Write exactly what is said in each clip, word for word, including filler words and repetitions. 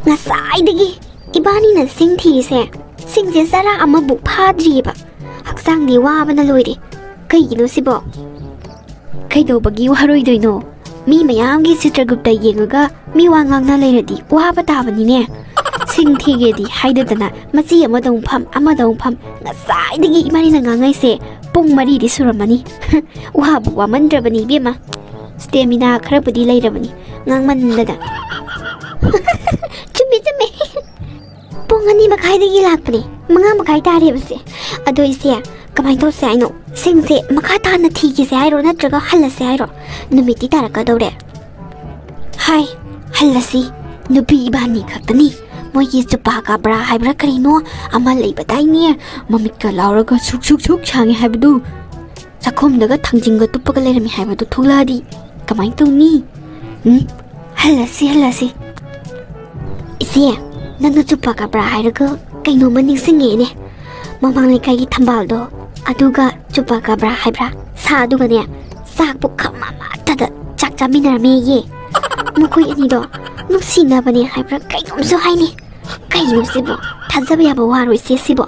ꯉꯁꯥꯏꯗꯒꯤ ꯏꯕꯥꯅꯤꯅ ꯁꯤꯡ ꯊꯤꯔꯤꯁꯦ, ꯁꯤꯡꯁꯦ ꯆꯔꯥ ꯑꯃꯕꯨ ꯐꯥꯗ꯭ꯔꯤꯑꯕ꯫ ꯍꯛꯆꯥꯡꯗꯤ ꯋꯥꯕꯅ ꯂꯣꯏꯔꯦ꯫ ꯀꯩꯒꯤꯅꯣ ꯁꯤꯕꯣ? ꯀꯩꯗꯧꯕꯒꯤ ꯋꯥꯔꯣꯏꯗꯣꯏꯅꯣ? ꯃꯤ ꯃꯌꯥꯝꯒꯤ ꯆꯤꯇ꯭ꯔꯒꯨꯞꯇ ꯌꯦꯡꯉꯒ ꯃꯤ ꯋꯥ ꯉꯥꯡꯅ ꯂꯩꯔꯗꯤ ꯋꯥꯕ ꯇꯥꯕꯅꯤꯅꯦ꯫ ꯁꯤꯡ ꯊꯤꯒꯦꯗꯤ ꯍꯥꯏꯗꯗꯅ ꯃꯆꯤ ꯑꯃꯗ ꯑꯃꯨꯛ ꯐꯝ, ꯑꯃꯗ ꯑꯃꯨꯛ ꯐꯝ, ꯉꯁꯥꯏꯗꯒꯤ ꯏꯕꯥꯅꯤꯅ ꯉꯥꯡꯅꯩꯁꯦ ꯄꯨꯡ ꯃꯔꯤꯗꯤ ꯁꯨꯔꯝꯃꯅꯤ꯫ ꯋꯥꯕꯨ ꯋꯥꯃꯟꯗ꯭ꯔꯕꯅꯤ ꯏꯕꯦꯝꯃ꯫ ꯁ꯭ꯇꯦꯃꯤꯅꯥ ꯈꯔꯕꯨꯗꯤ ꯂꯩꯔꯕꯅꯤ ꯉꯥꯡꯃꯟꯗꯅ꯫ ꯆꯨꯝꯃꯦ, ꯆꯨꯝꯃꯦ꯫ ꯄꯨꯡ ꯑꯅꯤ ꯃꯈꯥꯏꯗꯒꯤ ꯂꯥꯛꯄꯅꯦ, ꯃꯉꯥ ꯃꯈꯥꯏ ꯇꯥꯔꯦꯕꯁꯦ꯫ ꯑꯗꯣ ꯏꯆꯦ, ꯀꯃꯥꯏꯅ ꯇꯧꯁꯦ ꯍꯥꯏꯅꯣ? ꯁꯤꯡꯁꯦ ꯃꯈꯥ ꯇꯥꯅ ꯊꯤꯈꯤꯁꯦ ꯍꯥꯏꯔꯣ, ꯅꯠꯇ꯭ꯔꯒ ꯍꯜꯂꯁꯦ ꯍꯥꯏꯔꯣ? ꯅꯨꯃꯤꯠꯇꯤ ꯇꯥꯔꯛꯀꯗꯧꯔꯦ꯫ ꯍꯥꯏ, ꯍꯜꯂꯁꯤ꯫ ꯅꯨꯄꯤ ꯏꯕꯥꯅꯤ ꯈꯛꯇꯅꯤ꯫ ꯃꯣꯏꯒꯤ ꯆꯨꯄꯥ ꯀꯥꯕ꯭ꯔꯥ ꯍꯥꯏꯕ꯭ꯔꯥ ꯀꯔꯤꯅꯣ ꯑꯃ ꯂꯩꯕꯗꯥꯏꯅꯦ? ꯃꯃꯤꯠꯀ ꯂꯥꯎꯔꯒ ꯁꯨꯛ ꯁꯨꯛ ꯁꯨꯛ ꯁꯥꯡꯉꯦ ꯍꯥꯏꯕꯗꯨ꯫ ꯆꯥꯛꯈꯨꯝꯗꯒ ꯊꯥꯡꯖꯤꯡꯒ ꯇꯨꯞꯄꯒ ꯂꯩꯔꯝꯃꯤ ꯍꯥꯏꯕꯗꯨ ꯊꯣꯛꯂꯛꯑꯗꯤ ꯀꯃꯥꯏꯅ ꯇꯧꯅꯤ? ꯎꯝ, ꯍꯜꯂꯁꯤ, ꯍꯜꯂꯁꯤ꯫ ꯏꯆꯦ, ꯅꯪꯅ ꯆꯨꯄꯥ ꯀꯥꯕ꯭ꯔꯥ ꯍꯥꯏꯔꯒ ꯀꯩꯅꯣꯝꯃ ꯅꯤꯡꯁꯤꯡꯉꯦꯅꯦ꯫ ꯃꯃꯥꯡ ꯂꯩꯀꯥꯏꯒꯤ ꯊꯝꯕꯥꯜꯗꯣ, ꯑꯗꯨꯒ ꯆꯨꯄꯥ ꯀꯥꯕ꯭ꯔꯥ ꯍꯥꯏꯕ꯭ꯔꯥ, ꯁꯥ ꯑꯗꯨꯒꯅꯦ, ꯆꯥꯛꯄꯨ ꯈꯝ ꯑꯃꯠꯇꯗ ꯆꯥꯛ ꯆꯥꯃꯤꯟꯅꯔꯝꯃꯦꯌꯦ꯫ ꯃꯈꯣꯏ ꯑꯅꯤꯗꯣ ꯅꯨꯡꯁꯤꯅꯕꯅꯦ ꯍꯥꯏꯕ꯭ꯔꯥ ꯀꯩꯅꯣꯝꯁꯨ ꯍꯥꯏꯅꯤ꯫ ꯀꯩꯅꯣ ꯁꯤꯕꯣ? ꯊꯥꯖꯕ ꯌꯥꯕ ꯋꯥꯔꯣ ꯏꯆꯦ ꯁꯤꯕꯣ?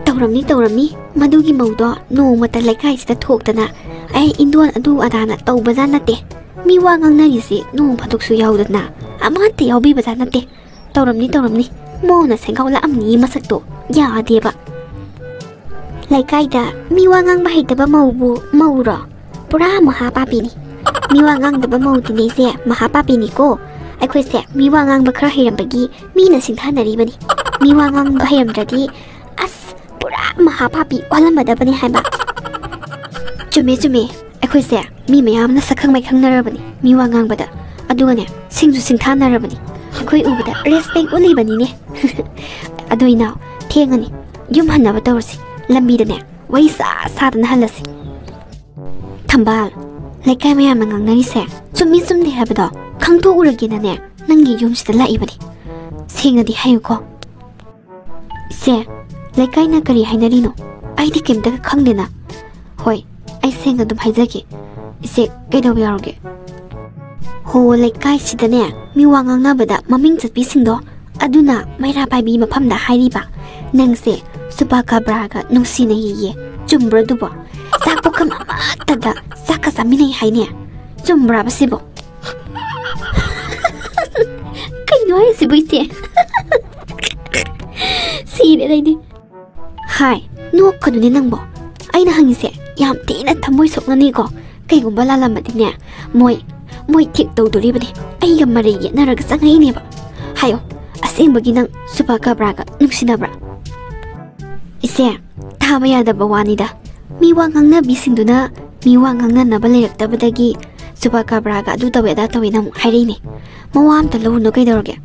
ꯇꯧꯔꯝꯅꯤ, ꯇꯧꯔꯝꯅꯤ꯫ ꯃꯗꯨꯒꯤ ꯃꯧꯗꯣ ꯅꯣꯡꯃꯇ ꯂꯩꯀꯥꯏꯁꯤꯗ ꯊꯣꯛꯇꯅ ꯑꯩ ꯏꯟꯗꯣꯟ ꯑꯗꯨ ꯑꯗꯥꯅ ꯇꯧꯕꯖꯥꯠ ꯅꯠꯇꯦ꯫ ꯃꯤ ꯋꯥ ꯉꯥꯡꯅꯔꯤꯁꯤ ꯅꯣꯡ ꯐꯥꯗꯣꯛꯁꯨ ꯌꯥꯎꯗꯅ ꯑꯃꯠꯇ ꯌꯥꯎꯕꯤꯕꯖꯥꯠ ꯅꯠꯇꯦ꯫ ꯇꯧꯔꯝꯅꯤ, ꯇꯧꯔꯝꯅꯤ꯫ ꯃꯧꯅ ꯁꯦꯡꯒꯥꯎ ꯂꯥꯛꯑꯝꯅꯤ ꯃꯁꯛꯇꯣ꯫ ꯌꯥꯗꯦꯕ꯫ ꯂꯩꯀꯥꯏꯗ ꯃꯤ ꯋꯥ ꯉꯥꯡꯕ ꯍꯩꯇꯕ ꯃꯧꯕꯨ ꯃꯧꯔꯣ? ꯄꯨꯔꯥ ꯃꯍꯥ ꯄꯥꯄꯤꯅꯤ꯫ ꯃꯤ ꯋꯥ ꯉꯥꯡꯗꯕ ꯃꯧꯗꯤꯅꯦ ꯏꯆꯦ, ꯃꯍꯥ ꯄꯥꯄꯤꯅꯤꯀꯣ꯫ ꯑꯩꯈꯣꯏꯁꯦ ꯃꯤ ꯋꯥ ꯉꯥꯡꯕ ꯈꯔ ꯍꯩꯔꯝꯕꯒꯤ ꯃꯤꯅ ꯁꯤꯡꯊꯥꯅꯔꯤꯕꯅꯤ꯫ ꯃꯤ ꯋꯥ ꯉꯥꯡꯕ ꯍꯩꯔꯝꯗ꯭ꯔꯗꯤ, ꯑꯁ, ꯄꯨꯔꯥ ꯃꯍꯥ ꯄꯥꯄꯤ ꯑꯣꯜꯂꯝꯃꯗꯕꯅꯤ ꯍꯥꯏꯕ꯫ ꯆꯨꯝꯃꯦ, ꯆꯨꯝꯃꯦ꯫ ꯑꯩꯈꯣꯏꯁꯦ ꯃꯤ ꯃꯌꯥꯝꯅ ꯁꯛꯈꯪ ꯃꯥꯏꯈꯪꯅꯔꯕꯅꯤ ꯃꯤ ꯋꯥ ꯉꯥꯡꯕꯗ꯫ ꯑꯗꯨꯒꯅꯦ, ꯁꯤꯡꯁꯨ ꯁꯤꯡꯊꯥꯅꯔꯕꯅꯤ꯫ ꯑꯩꯈꯣꯏ ꯎꯕꯗ ꯔꯦꯁꯄꯦꯛ ꯎꯠꯂꯤꯕꯅꯤꯅꯦ꯫ ꯑꯗꯣ ꯏꯅꯥꯎ, ꯊꯦꯡꯉꯅꯤ꯫ ꯌꯨꯝ ꯍꯟꯅꯕ ꯇꯧꯔꯁꯤ꯫ ꯂꯝꯕꯤꯗꯅꯦ, ꯋꯥꯔꯤ ꯁꯥ ꯁꯥꯗꯅ ꯍꯜꯂꯁꯤ꯫ ꯊꯝꯕꯥꯜ, ꯂꯩꯀꯥꯏ ꯃꯌꯥꯝꯅ ꯉꯥꯡꯅꯔꯤꯁꯦ ꯆꯨꯝꯃꯤ ꯆꯨꯝꯗꯦ ꯍꯥꯏꯕꯗꯣ ꯈꯪꯗꯣꯛꯎꯔꯒꯦꯅꯅꯦ ꯅꯪꯒꯤ ꯌꯨꯝꯁꯤꯗ ꯂꯥꯛꯏꯕꯅꯤ꯫ ꯁꯦꯡꯅꯗꯤ ꯍꯥꯏꯌꯨꯀꯣ꯫ ꯏꯆꯦ, ꯂꯩꯀꯥꯏꯅ ꯀꯔꯤ ꯍꯥꯏꯅꯔꯤꯅꯣ? ꯑꯩꯗꯤ ꯀꯩꯝꯇꯒ ꯈꯪꯗꯦꯅ꯫ ꯍꯣꯏ, ꯑꯩ ꯁꯦꯡꯅ ꯑꯗꯨꯝ ꯍꯥꯏꯖꯒꯦ꯫ ꯏꯆꯦ, ꯀꯩꯗꯧꯕ ꯌꯥꯎꯔꯒꯦ? ꯍꯣ, ꯂꯩꯀꯥꯏꯁꯤꯗꯅꯦ, ꯃꯤ ꯋꯥ ꯉꯥꯡꯅꯕꯗ ꯃꯃꯤꯡ ꯆꯠꯄꯤꯁꯤꯡꯗꯣ, ꯑꯗꯨꯅ ꯃꯩꯔꯥ ꯄꯥꯏꯕꯤ ꯃꯐꯝꯗ ꯍꯥꯏꯔꯤꯕ, "ꯅꯪꯁꯦ ꯆꯨꯄꯥꯀꯥꯕ꯭ꯔꯥꯒ ꯅꯨꯡꯁꯤꯅꯩꯌꯦꯌꯦ, ꯆꯨꯝꯕ꯭ꯔꯣ ꯑꯗꯨꯕꯣ? ꯆꯥꯛ ꯄꯨꯈꯝ ꯑꯃꯠꯇꯗ ꯆꯥꯛꯀ ꯆꯥꯃꯤꯟꯅꯩ ꯍꯥꯏꯅꯦ, ꯆꯨꯝꯕ꯭ꯔꯥꯕ ꯁꯤꯕꯣ?" ꯀꯩꯅꯣ ꯍꯥꯏꯁꯤꯕꯨ, ꯏꯆꯦ? ꯁꯤꯔꯦꯗ ꯑꯩꯗꯤ꯫ ꯍꯥꯏ, ꯅꯣꯛꯀꯅꯨꯅꯦ ꯅꯪꯕꯣ꯫ ꯑꯩꯅ ꯍꯪꯉꯤꯁꯦ ꯌꯥꯝ ꯊꯤꯅ ꯊꯃꯣꯏ ꯁꯣꯛꯅꯅꯤꯀꯣ꯫ ꯀꯩꯒꯨꯝꯕ ꯂꯥꯜꯂꯝꯃꯗꯤꯅꯦ, ꯃꯣꯏ, ꯃꯣꯏ ꯊꯦꯛ ꯇꯧꯗꯣꯔꯤꯕꯅꯤ꯫ ꯑꯩꯒ ꯃꯔꯩ ꯌꯦꯠꯅꯔꯒ ꯆꯪꯉꯛꯏꯅꯦꯕ꯫ ꯍꯥꯏꯌꯣ, ꯑꯁꯦꯡꯕꯒꯤ ꯅꯪ ꯆꯨꯄꯥꯀꯥꯕ꯭ꯔꯥꯒ ꯅꯨꯡꯁꯤꯅꯕ꯭ꯔꯥ? ꯏꯆꯦ, ꯊꯥꯕ ꯌꯥꯗꯕ ꯋꯥꯅꯤꯗ꯫ ꯃꯤ ꯋꯥ ꯉꯥꯡꯅꯕꯤꯁꯤꯡꯗꯨꯅ ꯃꯤ ꯋꯥ ꯉꯥꯡꯅꯅꯕ ꯂꯩꯔꯛꯇꯕꯗꯒꯤ ꯆꯨꯄꯥꯀꯥꯕ꯭ꯔꯥꯒ ꯑꯗꯨ ꯇꯧꯋꯦ ꯑꯗꯥ ꯇꯧꯋꯦꯅ ꯑꯃꯨꯛ ꯍꯥꯏꯔꯛꯏꯅꯦ꯫ ꯃꯋꯥ ꯑꯝꯇ ꯂꯧꯔꯨꯅꯨ ꯀꯩꯗꯧꯔꯒꯦ?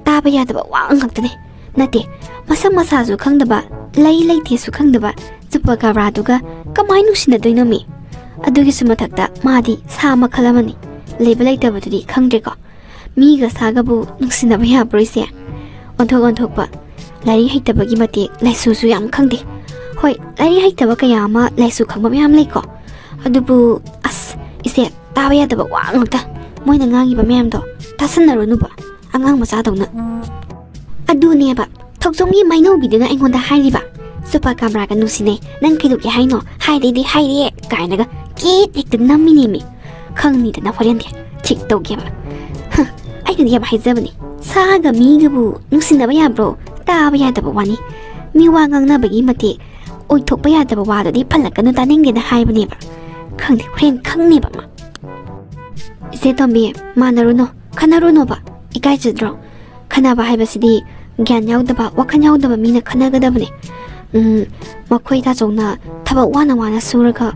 ꯇꯥꯕ ꯌꯥꯗꯕ ꯋꯥ ꯉꯥꯛꯇꯅꯦ꯫ ꯅꯠꯇꯦ, ꯃꯁꯛ ꯃꯁꯥꯁꯨ ꯈꯪꯗꯕ, ꯂꯩ ꯂꯩꯇꯦꯁꯨ ꯈꯪꯗꯕ ꯆꯨꯄꯥꯀꯥꯕ꯭ꯔꯥꯗꯨꯒ ꯀꯃꯥꯏ ꯅꯨꯡꯁꯤꯅꯗꯣꯏꯅꯣ ꯃꯤ? ꯑꯗꯨꯒꯤꯁꯨ ꯃꯊꯛꯇ ꯃꯥꯗꯤ ꯁꯥ ꯃꯈꯜ ꯑꯃꯅꯤ꯫ ꯂꯩꯕ ꯂꯩꯇꯕꯗꯨꯗꯤ ꯈꯪꯗ꯭ꯔꯦꯀꯣ꯫ ꯃꯤꯒ ꯁꯥꯒꯕꯨ ꯅꯨꯡꯁꯤꯅꯕ ꯌꯥꯕ꯭ꯔꯣ ꯏꯆꯦ? ꯑꯣꯟꯊꯣꯛ ꯑꯣꯟꯊꯣꯛꯄ꯫ ꯂꯥꯏꯔꯤꯛ ꯍꯩꯇꯕꯒꯤ ꯃꯇꯤꯛ ꯂꯥꯏꯁꯨꯁꯨ ꯌꯥꯝ ꯈꯪꯗꯦ꯫ ꯍꯣꯏ, ꯂꯥꯏꯔꯤꯛ ꯍꯩꯇꯕ ꯀꯌꯥ ꯑꯃ ꯂꯥꯏꯁꯨ ꯈꯪꯕ ꯃꯌꯥꯝ ꯂꯩꯀꯣ꯫ ꯑꯗꯨꯕꯨ, ꯑꯁ, ꯏꯆꯦ, ꯇꯥꯕ ꯌꯥꯗꯕ ꯋꯥ ꯉꯥꯛꯇ꯫ ꯃꯣꯏꯅ ꯉꯥꯡꯉꯤꯕ ꯃꯌꯥꯝꯗꯣ ꯇꯥꯁꯟꯅꯔꯨꯅꯨꯕ, ꯑꯉꯥꯡ ꯃꯆꯥꯗꯧꯅ꯫ ꯑꯗꯨꯅꯦꯕ, ꯊꯣꯛꯆꯣꯝꯒꯤ ꯃꯩꯅꯧꯕꯤꯗꯨꯅ ꯑꯩꯉꯣꯟꯗ ꯍꯥꯏꯔꯤꯕ, "ꯆꯨꯄꯥꯀꯥꯕ꯭ꯔꯥꯒ ꯅꯨꯡꯁꯤꯅꯩ, ꯅꯪ ꯀꯩꯗꯧꯒꯦ ꯍꯥꯏꯅꯣ? ꯍꯥꯏꯔꯦꯗꯤ ꯍꯥꯏꯔꯦ" ꯀꯥꯏꯅꯒ ꯀꯤꯠ ꯍꯦꯛꯇ ꯅꯝꯃꯤꯅꯦꯃꯤ꯫ ꯈꯪꯅꯤꯗꯅ ꯍꯣꯔꯦꯟꯗꯤ ꯊꯤꯛ ꯇꯧꯒꯦꯕ꯫ ꯍ, ꯑꯩꯅꯗꯤ ꯌꯥꯝ ꯍꯥꯏꯖꯕꯅꯦ, ꯁꯥꯒ ꯃꯤꯒꯕꯨ ꯅꯨꯡꯁꯤꯅꯕ ꯌꯥꯕ꯭ꯔꯣ? ꯇꯥꯕ ꯌꯥꯗꯕ ꯋꯥꯅꯤ꯫ ꯃꯤ ꯋꯥ ꯉꯥꯡꯅꯕꯒꯤ ꯃꯇꯤꯛ ꯑꯣꯏꯊꯣꯛꯄ ꯌꯥꯗꯕ ꯋꯥꯗꯨꯗꯤ ꯄꯜꯂꯛꯀꯅꯨ, ꯇꯥꯅꯤꯡꯗꯦꯅ ꯍꯥꯏꯕꯅꯦꯕ꯫ ꯈꯪꯗꯦ, ꯍꯣꯔꯦꯟ ꯈꯪꯅꯦꯕ ꯃꯥ꯫ ꯏꯆꯦ ꯇꯣꯝꯕꯤ, ꯃꯥꯟꯅꯔꯨꯅꯣ, ꯈꯟꯅꯔꯨꯅꯣꯕ꯫ ꯏꯀꯥꯏꯖꯗ꯭ꯔꯣ? ꯈꯟꯅꯕ ꯍꯥꯏꯕꯁꯤꯗꯤ ꯒ꯭ꯌꯥꯟ ꯌꯥꯎꯗꯕ, ꯋꯥꯈꯜ ꯌꯥꯎꯗꯕ ꯃꯤꯅ ꯈꯟꯅꯒꯗꯕꯅꯦ꯫ ꯎꯝ, ꯃꯈꯣꯏ ꯇꯥꯆꯧꯅ ꯊꯕꯛ ꯋꯥꯅ ꯋꯥꯅ ꯁꯨꯔꯒ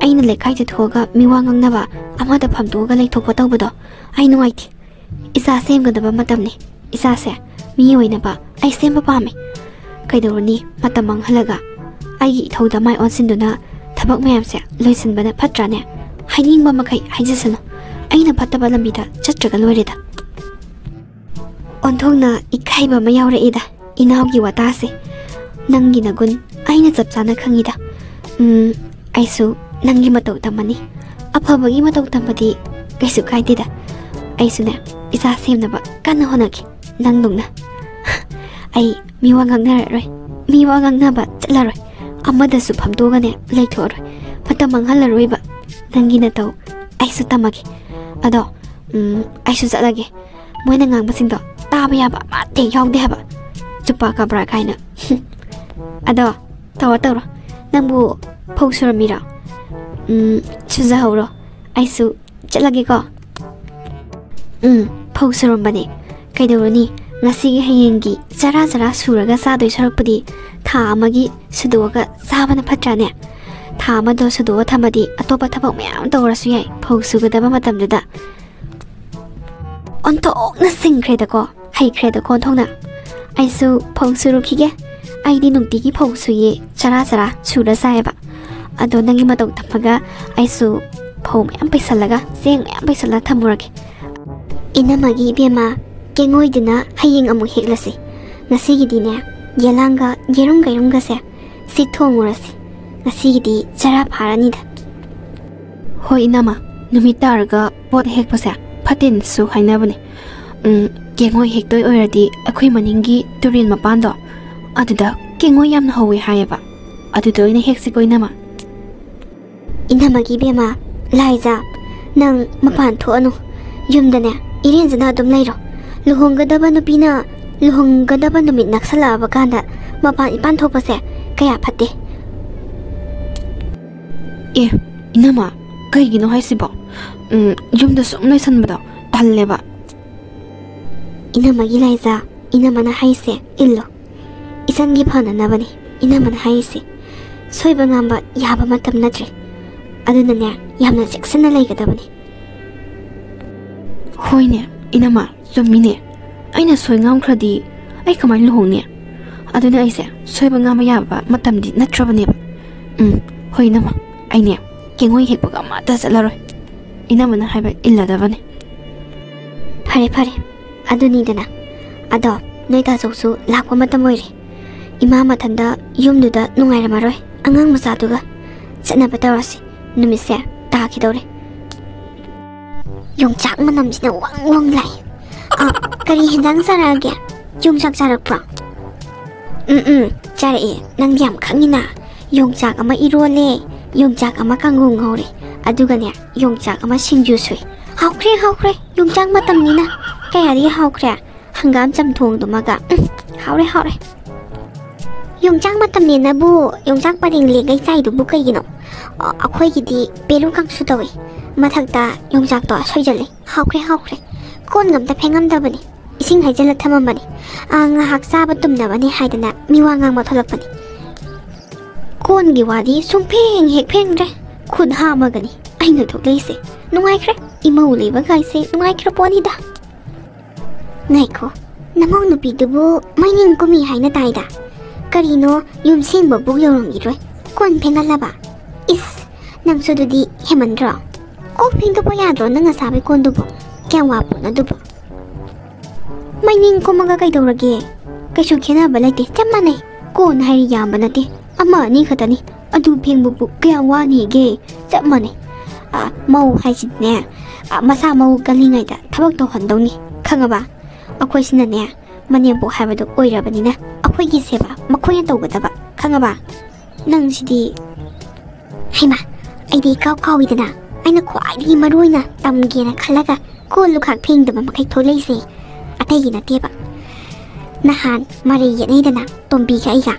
ꯑꯩꯅ ꯂꯩꯀꯥꯏꯗ ꯊꯣꯛꯑꯒ ꯃꯤꯋꯥ ꯉꯥꯡꯅꯕ, ꯑꯃꯗ ꯐꯝꯗꯣꯛꯑꯒ ꯂꯩꯊꯣꯛꯄ ꯇꯧꯕꯗꯣ ꯑꯩ ꯅꯨꯡꯉꯥꯏꯇꯦ꯫ ꯏꯆꯥ ꯁꯦꯝꯒꯗꯕ ꯃꯇꯝꯅꯤ꯫ ꯏꯆꯥꯁꯦ ꯃꯤ ꯑꯣꯏꯅꯕ ꯑꯩ ꯁꯦꯝꯕ ꯄꯥꯝꯃꯤ꯫ ꯀꯩꯗꯧꯔꯨꯅꯤ, ꯃꯇꯝ ꯃꯥꯡꯍꯜꯂꯒ ꯑꯩꯒꯤ ꯏꯊꯧꯗ ꯃꯥꯏ ꯑꯣꯟꯁꯤꯟꯗꯨꯅ ꯊꯕꯛ ꯃꯌꯥꯝꯁꯦ ꯂꯣꯏꯁꯤꯟꯕꯅ ꯐꯠꯇ꯭ꯔꯥꯅꯦ? ꯍꯥꯏꯅꯤꯡꯕ ꯃꯈꯩ ꯍꯥꯏꯖꯁꯅꯨ, ꯑꯩꯅ ꯐꯠꯇꯕ ꯂꯝꯕꯤꯗ ꯆꯠꯇ꯭ꯔꯒ ꯂꯣꯏꯔꯦꯗ꯫ ꯑꯣꯟꯊꯣꯛꯅ ꯏꯀꯥꯏꯕ ꯑꯃ ꯌꯥꯎꯔꯛꯏꯗ, ꯏꯅꯥꯎꯒꯤ ꯋꯥꯇꯥꯁꯦ꯫ ꯅꯪꯒꯤ ꯅꯒꯨꯟ ꯑꯩꯅ ꯆꯞ ꯆꯥꯅ ꯈꯪꯉꯤꯗ꯫ ꯎꯝ, ꯑꯩꯁꯨ ꯅꯪꯒꯤ ꯃꯇꯧ ꯇꯝꯃꯅꯤ꯫ ꯑꯐꯕꯒꯤ ꯃꯇꯧ ꯇꯝꯕꯗꯤ ꯀꯩꯁꯨ ꯀꯥꯏꯗꯦꯗ꯫ ꯑꯩꯁꯨꯅꯦ, ꯏꯆꯥ ꯁꯦꯝꯅꯕ ꯀꯟꯅ ꯍꯣꯠꯅꯒꯦ, ꯅꯪꯗꯧꯅ꯫ ꯑꯩ ꯃꯤꯋꯥ ꯉꯥꯡꯅꯔꯔꯣꯏ, ꯃꯤꯋꯥ ꯉꯥꯡꯅꯕ ꯆꯠꯂꯔꯣꯏ, ꯑꯃꯗꯁꯨ ꯐꯝꯗꯣꯛꯑꯒꯅꯦ ꯂꯩꯊꯣꯛꯑꯔꯣꯏ, ꯃꯇꯝ ꯃꯥꯡꯍꯜꯂꯔꯣꯏꯕ꯫ ꯅꯪꯒꯤ ꯅꯇꯧ ꯑꯩꯁꯨ ꯇꯝꯃꯒꯦ꯫ ꯑꯗꯣ, ꯎꯝ, ꯑꯩꯁꯨ ꯆꯠꯂꯒꯦ꯫ ꯃꯣꯏꯅ ꯉꯥꯡꯕꯁꯤꯡꯗꯣ ꯇꯥꯕ ꯌꯥꯕ ꯑꯃꯠꯇ ꯍꯦꯛ ꯌꯥꯎꯗꯦ ꯍꯥꯏꯕ, ꯆꯨꯄꯥ ꯀꯥꯕ꯭ꯔꯥ ꯀꯥꯏꯅ꯫ ꯑꯗꯣ, ꯇꯧꯔꯣ ꯇꯧꯔꯣ, ꯅꯪꯕꯨ ꯐꯧ ꯁꯨꯔꯝꯃꯤꯔꯣ? ꯎꯝ, ꯁꯨꯖꯍꯧꯔꯣ, ꯑꯩꯁꯨ ꯆꯠꯂꯒꯦꯀꯣ꯫ ꯎꯝ, ꯐꯧ ꯁꯨꯔꯝꯕꯅꯦ꯫ ꯀꯩꯗꯧꯔꯨꯅꯤ, ꯉꯁꯤꯒꯤ ꯍꯌꯦꯡꯒꯤ ꯆꯔꯥ ꯆꯔꯥ ꯁꯨꯔꯒ ꯆꯥꯗꯣꯏ ꯁꯔꯨꯛꯄꯨꯗꯤ ꯊꯥ ꯑꯃꯒꯤ ꯁꯨꯗꯣꯛꯑꯒ ꯆꯥꯕꯅ ꯐꯠꯇ꯭ꯔꯥꯅꯦ? ꯊꯥ ꯑꯃꯗꯣ ꯁꯨꯗꯣꯛꯑ ꯊꯝꯃꯗꯤ ꯑꯇꯣꯞꯄ ꯊꯕꯛ ꯃꯌꯥꯝ ꯇꯧꯔꯁꯨ ꯌꯥꯏ, ꯐꯧ ꯁꯨꯒꯗꯕ ꯃꯇꯝꯗꯨꯗ꯫ ꯑꯣꯟꯊꯣꯛꯅ ꯁꯤꯡꯈ꯭ꯔꯦꯗꯀꯣ, ꯍꯩꯈ꯭ꯔꯦꯗꯀꯣ ꯑꯣꯟꯊꯣꯛꯅ꯫ ꯑꯩꯁꯨ ꯐꯧ ꯁꯨꯔꯨꯈꯤꯒꯦ꯫ ꯑꯩꯗꯤ ꯅꯨꯡꯇꯤꯒꯤ ꯐꯧ ꯁꯨꯏꯌꯦ, ꯆꯔꯥ ꯆꯔꯥ ꯁꯨꯔ ꯆꯥꯏꯌꯦꯕ꯫ ꯑꯗꯣ ꯅꯪꯒꯤ ꯃꯇꯧ ꯇꯝꯃꯒ ꯑꯩꯁꯨ ꯐꯧ ꯃꯌꯥꯝ ꯄꯩꯁꯜꯂꯒ, ꯆꯦꯡ ꯃꯌꯥꯝ ꯄꯩꯁꯜꯂꯒ ꯊꯝꯃꯨꯔꯒꯦ꯫ ꯏꯅꯝꯃꯒꯤ ꯏꯕꯦꯝꯃ, ꯀꯦꯡꯉꯣꯏꯗꯨꯅ ꯍꯌꯦꯡ ꯑꯃꯨꯛ ꯍꯦꯛꯂꯁꯤ꯫ ꯉꯁꯤꯒꯤꯗꯤꯅꯦ, ꯌꯦꯂꯥꯡꯒ ꯌꯦꯔꯨꯝ ꯀꯩꯔꯨꯝꯒꯁꯦ ꯁꯤ ꯊꯣꯡꯉꯨꯔꯁꯤ꯫ ꯉꯁꯤꯒꯤꯗꯤ ꯆꯔꯥ ꯐꯥꯔꯅꯤꯗ꯫ ꯍꯣꯏ ꯏꯅꯝꯃ, ꯅꯨꯃꯤꯠ ꯇꯥꯔꯒ ꯄꯣꯠ ꯍꯦꯛꯄꯁꯦ ꯐꯠꯇꯦꯅꯁꯨ ꯍꯥꯏꯅꯕꯅꯦ꯫ ꯎꯝ, ꯀꯦꯡꯉꯣꯏ ꯍꯦꯛꯇꯣꯏ ꯑꯣꯏꯔꯗꯤ ꯑꯩꯈꯣꯏ ꯃꯅꯤꯡꯒꯤ ꯇꯨꯔꯦꯜ ꯃꯄꯥꯟꯗꯣ, ꯑꯗꯨꯗ ꯀꯦꯡꯉꯣꯏ ꯌꯥꯝꯅ ꯍꯧꯋꯦ ꯍꯥꯏꯌꯦꯕ꯫ ꯑꯗꯨꯗ ꯑꯣꯏꯅ ꯍꯦꯛꯁꯤꯀꯣ ꯏꯅꯝꯃ꯫ ꯏꯅꯝꯃꯒꯤ ꯏꯕꯦꯝꯃ, ꯂꯥꯏꯖꯥ, ꯅꯪ ꯃꯄꯥꯟ ꯊꯣꯛꯑꯅꯨ꯫ ꯌꯨꯝꯗꯅꯦ ꯏꯔꯦꯟꯖꯅ ꯑꯗꯨꯝ ꯂꯩꯔꯣ꯫ ꯂꯨꯍꯣꯡꯒꯗꯕ ꯅꯨꯄꯤꯅ ꯂꯨꯍꯣꯡꯒꯗꯕ ꯅꯨꯃꯤꯠ ꯅꯛꯁꯜꯂꯛꯑꯕ ꯀꯥꯟꯗ ꯃꯄꯥꯟ ꯏꯄꯥꯟ ꯊꯣꯛꯄꯁꯦ ꯀꯌꯥ ꯐꯠꯇꯦ꯫ ꯑꯦ, ꯏꯅꯝꯃ, ꯀꯩꯒꯤꯅꯣ ꯍꯥꯏꯁꯤꯕꯣ? ꯎꯝ, ꯌꯨꯝꯗ ꯁꯨꯝ ꯂꯩꯁꯟꯕꯗꯣ ꯇꯜꯂꯦꯕ꯫ ꯏꯅꯝꯃꯒꯤ ꯂꯥꯏꯖꯥ, ꯏꯅꯝꯃꯅ ꯍꯥꯏꯁꯦ ꯏꯜꯂꯣ꯫ ꯏꯆꯟꯒꯤ ꯐꯅꯅꯕꯅꯤ ꯏꯅꯝꯃꯅ ꯍꯥꯏꯔꯤꯁꯦ꯫ ꯁꯣꯏꯕ ꯉꯥꯝꯕ ꯌꯥꯕ ꯃꯇꯝ ꯅꯠꯇ꯭ꯔꯦ꯫ ꯑꯗꯨꯅꯅꯦ, ꯌꯥꯝꯅ ꯆꯦꯛꯁꯤꯟꯅ ꯂꯩꯒꯗꯕꯅꯤ꯫ ꯍꯣꯏꯅꯦ, ꯏꯅꯝꯃ, ꯆꯨꯝꯃꯤꯅꯦ꯫ ꯑꯩꯅ ꯁꯣꯏ ꯉꯥꯝꯈ꯭ꯔꯗꯤ ꯑꯩ ꯀꯃꯥꯏꯅ ꯂꯨꯍꯣꯡꯅꯤ? ꯑꯗꯨꯅ ꯑꯩꯁꯦ ꯁꯣꯏꯕ ꯉꯥꯝꯕ ꯌꯥꯕ ꯃꯇꯝꯗꯤ ꯅꯠꯇ꯭ꯔꯕꯅꯦꯕ꯫ ꯎꯝ, ꯍꯣꯏ ꯏꯅꯝꯃ, ꯑꯩꯅꯦ ꯀꯦꯡꯉꯣꯏ ꯍꯦꯛꯄꯒ ꯑꯃꯠꯇ ꯆꯠꯂꯔꯣꯏ꯫ ꯏꯅꯝꯃꯅ ꯍꯥꯏꯕ ꯏꯜꯂꯗꯕꯅꯦ꯫ ꯐꯔꯦ, ꯐꯔꯦ꯫ ꯑꯗꯨꯅꯤꯗꯅ꯫ ꯑꯗꯣ, ꯅꯣꯏ ꯇꯥꯆꯧꯁꯨ ꯂꯥꯛꯄ ꯃꯇꯝ ꯑꯣꯏꯔꯦ꯫ ꯏꯃꯥ ꯃꯊꯟꯗ ꯌꯨꯝꯗꯨꯗ ꯅꯨꯡꯉꯥꯏꯔꯝꯃꯔꯣꯏ꯫ ꯑꯉꯥꯡ ꯃꯆꯥꯗꯨꯒ ꯆꯠꯅꯕ ꯇꯧꯔꯁꯤ꯫ ꯅꯨꯃꯤꯠꯁꯦ ꯇꯥꯈꯤꯗꯧꯔꯦ꯫ ꯌꯣꯡꯆꯥꯛ ꯃꯅꯝꯁꯤꯅ ꯋꯪ ꯋꯪ ꯂꯥꯛꯑꯦ꯫ ꯑ, ꯀꯔꯤ ꯍꯦꯟꯖꯥꯡ ꯆꯥꯔꯛꯑꯒꯦ? ꯌꯣꯡꯆꯥꯛ ꯆꯥꯔꯛꯄ꯭ꯔꯣ? ꯎꯝ, ꯎꯝ, ꯆꯥꯔꯛꯑꯦ꯫ ꯅꯪꯗꯤ ꯌꯥꯝ ꯈꯪꯉꯤꯅ꯫ ꯌꯣꯡꯆꯥꯛ ꯑꯃ ꯏꯔꯣꯜꯂꯦ, ꯌꯣꯡꯆꯥꯛ ꯑꯃ ꯀꯥꯡꯉꯧ ꯉꯧꯔꯦ, ꯑꯗꯨꯒꯅꯦ, ꯌꯣꯡꯆꯥꯛ ꯑꯃ ꯁꯤꯡꯖꯨ ꯁꯨꯏ꯫ ꯍꯥꯎꯈ꯭ꯔꯦ, ꯍꯥꯎꯈ꯭ꯔꯦ꯫ ꯌꯣꯡꯆꯥꯛ ꯃꯇꯝꯅꯤꯅ ꯀꯌꯥꯗꯤ ꯍꯥꯎꯈ꯭ꯔꯦ꯫ ꯍꯪꯒꯥꯝ ꯆꯝꯊꯣꯡꯗꯨꯃꯒ꯫ ꯎꯝ, ꯍꯥꯎꯔꯦ, ꯍꯥꯎꯔꯦ꯫ ꯌꯣꯡꯆꯥꯛ ꯃꯇꯝꯅꯤꯅꯕꯨ ꯌꯣꯡꯆꯥꯛ ꯄꯔꯦꯡ ꯂꯦꯡꯒꯩ ꯆꯥꯏꯗꯨꯕꯨ ꯀꯩꯒꯤꯅꯣ? ꯑ, ꯑꯩꯈꯣꯏꯒꯤꯗꯤ ꯄꯦꯔꯨ ꯀꯥꯡꯁꯨ ꯇꯧꯏ꯫ ꯃꯊꯛꯇ ꯌꯣꯡꯆꯥꯛꯇꯣ ꯁꯣꯏꯖꯜꯂꯦ꯫ ꯍꯥꯎꯈ꯭ꯔꯦ, ꯍꯥꯎꯈ꯭ꯔꯦ꯫ ꯀꯣꯟꯒ ꯑꯝꯇ ꯐꯦꯡꯉꯝꯗꯕꯅꯤ꯫ ꯏꯁꯤꯡ ꯍꯩꯖꯤꯜꯂ ꯊꯝꯃꯝꯕꯅꯤ꯫ ꯑ, ꯉꯥꯏꯍꯥꯛ ꯆꯥꯕ ꯇꯨꯝꯅꯕꯅꯤ ꯍꯥꯏꯗꯅ ꯃꯤ ꯋꯥ ꯉꯥꯡꯕ ꯊꯣꯛꯂꯛꯄꯅꯤ꯫ ꯀꯣꯟꯒꯤ ꯋꯥꯗꯤ ꯁꯨꯡꯐꯦꯡ ꯍꯦꯛ ꯐꯦꯡꯗ꯭ꯔꯦ꯫ ꯈꯨꯠ ꯍꯥꯝꯃꯒꯅꯤ ꯑꯩꯅ ꯊꯣꯛꯂꯛꯏꯁꯦ꯫ ꯅꯨꯡꯉꯥꯏꯈ꯭ꯔꯦ꯫ ꯏꯃꯧ ꯂꯩꯕ ꯀꯥꯏꯁꯦ ꯅꯨꯡꯉꯥꯏꯈ꯭ꯔ ꯄꯣꯠꯅꯤꯗ꯫ ꯉꯥꯏꯈꯣ, ꯅꯃꯧ ꯅꯨꯄꯤꯗꯨꯕꯨ ꯃꯩꯅꯤꯡ ꯀꯨꯝꯃꯤ ꯍꯥꯏꯅ ꯇꯥꯏꯗ꯫ ꯀꯔꯤꯅꯣ, ꯌꯨꯝ ꯁꯦꯡꯕꯕꯨ ꯌꯧꯔꯝꯈꯤꯔꯣꯏ꯫ ꯀꯣꯟ ꯐꯦꯡꯍꯜꯂꯕ? ꯏꯁ, ꯅꯪꯁꯨ ꯑꯗꯨꯗꯤ ꯍꯦꯃꯟꯗ꯭ꯔꯣ? ꯀꯣꯛ ꯐꯦꯡꯗꯣꯛꯄ ꯌꯥꯗ꯭ꯔꯣ ꯅꯪ ꯉꯁꯥꯕꯩ ꯀꯣꯟꯗꯨꯕꯨ? ꯀꯌꯥꯝ ꯋꯥ ꯄꯣꯠꯅꯣ ꯑꯗꯨꯕꯨ? ꯃꯩꯅꯤꯡ ꯀꯨꯝꯃꯒ ꯀꯩꯗꯧꯔꯒꯦ? ꯀꯩꯁꯨ ꯈꯦꯠꯅꯕ ꯂꯩꯇꯦ, ꯆꯞ ꯃꯥꯟꯅꯩ꯫ ꯀꯣꯟ ꯍꯥꯏꯔꯤ ꯌꯥꯝꯕ ꯅꯠꯇꯦ, ꯑꯃ ꯑꯅꯤ ꯈꯛꯇꯅꯤ꯫ ꯑꯗꯨ ꯐꯦꯡꯕꯕꯨ ꯀꯌꯥꯝ ꯋꯥꯅꯤꯒꯦ? ꯆꯞ ꯃꯥꯟꯅꯩ꯫ ꯑ, ꯃꯧ ꯍꯥꯏꯁꯤꯗꯤꯅꯦ, ꯑ, ꯃꯁꯥ ꯃꯎ ꯀꯜꯂꯤꯉꯩꯗ ꯊꯕꯛ ꯇꯧꯍꯟꯗꯧꯅꯤ, ꯈꯪꯉꯕ? ꯑꯩꯈꯣꯏꯁꯤꯅꯅꯦ, ꯃꯅꯦꯝꯄꯣꯛ ꯍꯥꯏꯕꯗꯨ ꯑꯣꯏꯔꯕꯅꯤꯅ ꯑꯩꯈꯣꯏꯒꯤ ꯁꯦꯕ ꯃꯈꯣꯏꯅ ꯇꯧꯒꯗꯕ, ꯈꯪꯉꯕ? ꯅꯪꯁꯤꯗꯤ꯫ ꯍꯩꯃꯥ, ꯑꯩꯗꯤ ꯏꯀꯥꯎ ꯀꯥꯎꯏꯗꯅ꯫ ꯑꯩꯅ ꯈ꯭ꯋꯥꯏꯗꯒꯤ ꯃꯔꯨ ꯑꯣꯏꯅ ꯇꯝꯒꯦꯅ ꯈꯜꯂꯒ ꯀꯣꯜ ꯂꯨꯈꯥꯛ ꯐꯦꯡꯗꯕ ꯃꯈꯩ ꯊꯣꯛꯂꯛꯏꯁꯦ ꯑꯇꯩꯒꯤ ꯅꯠꯇꯦꯕ꯫ ꯅꯍꯥꯟ ꯃꯔꯩ ꯌꯦꯠꯅꯩꯗꯅ ꯇꯣꯝꯕꯤꯒ ꯑꯩꯒ꯫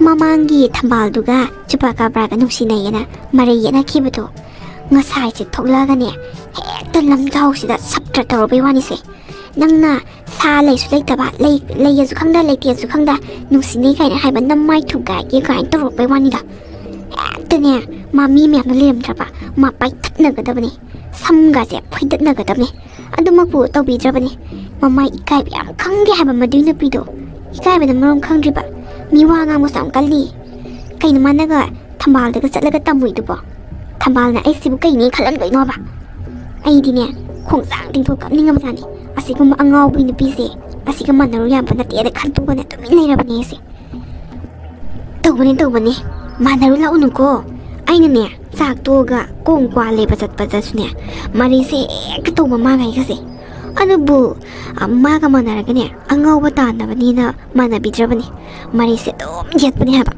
ꯃꯃꯥꯡꯒꯤ ꯊꯝꯕꯥꯜꯗꯨꯒ ꯆꯨꯄꯥꯀꯥꯕ꯭ꯔꯥꯒ ꯅꯨꯡꯁꯤꯅꯩꯌꯦꯅ ꯃꯔꯩ ꯌꯦꯠꯅꯈꯤꯕꯗꯣ꯫ ꯉꯁꯥꯏꯁꯦ ꯊꯣꯛꯂꯛꯑꯒꯅꯦ, ꯍꯦꯛꯇ ꯂꯝꯖꯥꯎꯁꯤꯗ ꯁꯞꯇ꯭ꯔ ꯇꯧꯔꯨꯕꯩ ꯋꯥꯅꯤꯁꯦ꯫ ꯅꯪꯅ ꯁꯥ ꯂꯩꯁꯨ ꯂꯩꯇꯕ, ꯂꯩ, ꯂꯩꯌꯦꯁꯨ ꯈꯪꯗ, ꯂꯩꯇꯦꯁꯨ ꯈꯪꯗ, ꯅꯨꯡꯁꯤꯅꯩ ꯀꯥꯏꯅ ꯍꯥꯏꯕ ꯅꯃꯥꯏ ꯊꯨꯒꯥꯏꯒꯦ ꯀꯥꯏꯅ ꯇꯧꯔꯛꯄꯩ ꯋꯥꯅꯤꯗ꯫ ꯍꯦꯛꯇꯅꯦ, ꯃꯥ ꯃꯤ ꯃꯌꯥꯝꯅ ꯂꯩꯔꯝꯗ꯭ꯔꯕ, ꯃꯥ ꯄꯥꯏꯊꯠꯅꯒꯗꯕꯅꯦ, ꯁꯝꯒꯁꯦ ꯐꯣꯏꯗꯠꯅꯒꯗꯕꯅꯦ꯫ ꯑꯗꯨꯃꯛꯄꯨ ꯇꯧꯕꯤꯗ꯭ꯔꯕꯅꯦ꯫ ꯃꯃꯥꯏ ꯏꯀꯥꯏꯕ ꯌꯥꯝ ꯈꯪꯗꯦ ꯍꯥꯏꯕ ꯃꯗꯨꯏ ꯅꯨꯄꯤꯗꯣ꯫ ꯏꯀꯥꯏꯕꯅ ꯃꯔꯣꯝ ꯈꯪꯗ꯭ꯔꯤꯕ, ꯃꯤ ꯋꯥ ꯉꯥꯡꯕꯁꯨ ꯌꯥꯝ ꯀꯜꯂꯤ꯫ ꯀꯩꯅꯣ ꯃꯥꯅꯒ ꯊꯝꯕꯥꯜꯗꯒ ꯆꯠꯂꯒ ꯇꯝꯃꯨꯏꯗꯨꯕꯣ? ꯊꯝꯕꯥꯜꯅ ꯑꯩꯁꯤꯕꯨ ꯀꯩꯅꯦ ꯈꯜꯂꯝꯗꯣꯏꯅꯣꯕ? ꯑꯩꯗꯤꯅꯦ, ꯈꯣꯡꯁꯥꯡ ꯇꯤꯡꯊꯣꯛ ꯀꯞꯅꯤꯡꯉꯕꯖꯥꯠꯅꯤ꯫ ꯑꯁꯤꯒꯨꯝꯕ ꯑꯉꯥꯎꯕꯤ ꯅꯨꯄꯤꯁꯦ ꯑꯁꯤꯒ ꯃꯥꯟꯅꯔꯨ ꯌꯥꯕ ꯅꯠꯇꯦꯅ ꯈꯟꯇꯣꯛꯑꯒꯅꯦ ꯇꯨꯃꯤꯟ ꯂꯩꯔꯕꯅꯦ ꯑꯩꯁꯦ꯫ ꯇꯧꯕꯅꯦ, ꯇꯧꯕꯅꯦ, ꯃꯥꯟꯅꯔꯨ ꯂꯥꯛꯎꯅꯨꯀꯣ꯫ ꯑꯩꯅꯅꯦ, ꯆꯥꯛ ꯇꯣꯛꯑꯒ ꯀꯣꯡ ꯀ꯭ꯋꯥ ꯂꯩꯕ ꯆꯠꯄꯗꯁꯨꯅꯦ, ꯃꯔꯩꯁꯦ ꯍꯦꯛꯇ ꯇꯧꯕ ꯃꯥꯒ ꯑꯩꯒꯁꯦ꯫ ꯑꯗꯨꯕꯨ, ꯑ, ꯃꯥꯒ ꯃꯥꯟꯅꯔꯒꯅꯦ, ꯑꯉꯥꯎꯕ ꯇꯥꯅꯕꯅꯤꯅ ꯃꯥꯟꯅꯕꯤꯗ꯭ꯔꯕꯅꯤ꯫ ꯃꯔꯩꯁꯦ ꯑꯗꯨꯝ ꯌꯦꯠꯄꯅꯦ ꯍꯥꯏꯕ꯫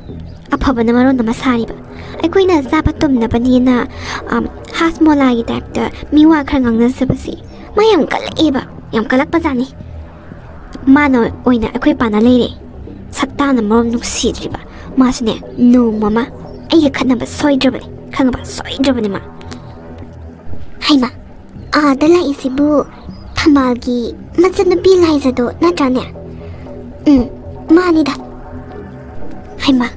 ꯑꯐꯕꯅ ꯃꯔꯣꯟ ꯑꯃ ꯁꯥꯔꯤꯕ꯫ ꯑꯩꯈꯣꯏꯅ ꯆꯥꯕ ꯇꯨꯝꯅꯕꯅꯦꯅ, ꯑꯝ, ꯍꯥꯁꯃꯣꯂꯥꯒꯤ ꯇꯥꯏꯞꯇ ꯃꯤꯋꯥ ꯈꯔ ꯉꯥꯡꯅꯖꯕꯁꯦ ꯃꯥ ꯌꯥꯝ ꯀꯜꯂꯛꯑꯦꯕ, ꯌꯥꯝ ꯀꯜꯂꯛꯄꯖꯥꯠꯅꯤ꯫ ꯃꯥꯅ ꯑꯣꯏꯅ ꯑꯩꯈꯣꯏ ꯄꯥꯅ ꯂꯩꯔꯦ꯫ ꯁꯛꯇꯥꯅ ꯃꯔꯣꯝ ꯅꯨꯡꯁꯤꯗ꯭ꯔꯤꯕ꯫ ꯃꯥꯁꯨꯅꯦ, ꯅꯣꯡꯃꯃ ꯑꯩꯒ ꯈꯠꯅꯕ ꯁꯣꯏꯗ꯭ꯔꯕꯅꯤ, ꯈꯪꯉꯕ? ꯁꯣꯏꯗ꯭ꯔꯕꯅꯤ ꯃꯥ꯫ ꯍꯩꯃꯥ, ꯑꯥꯗ ꯂꯥꯛꯏꯁꯤꯕꯨ ꯊꯝꯕꯥꯜꯒꯤ ꯃꯆꯟꯅꯨꯄꯤ ꯂꯥꯏꯖꯗꯣ ꯅꯠꯇ꯭ꯔꯥꯅꯦ? ꯎꯝ, ꯃꯥꯅꯤꯗ꯫ ꯍꯩꯃꯥ,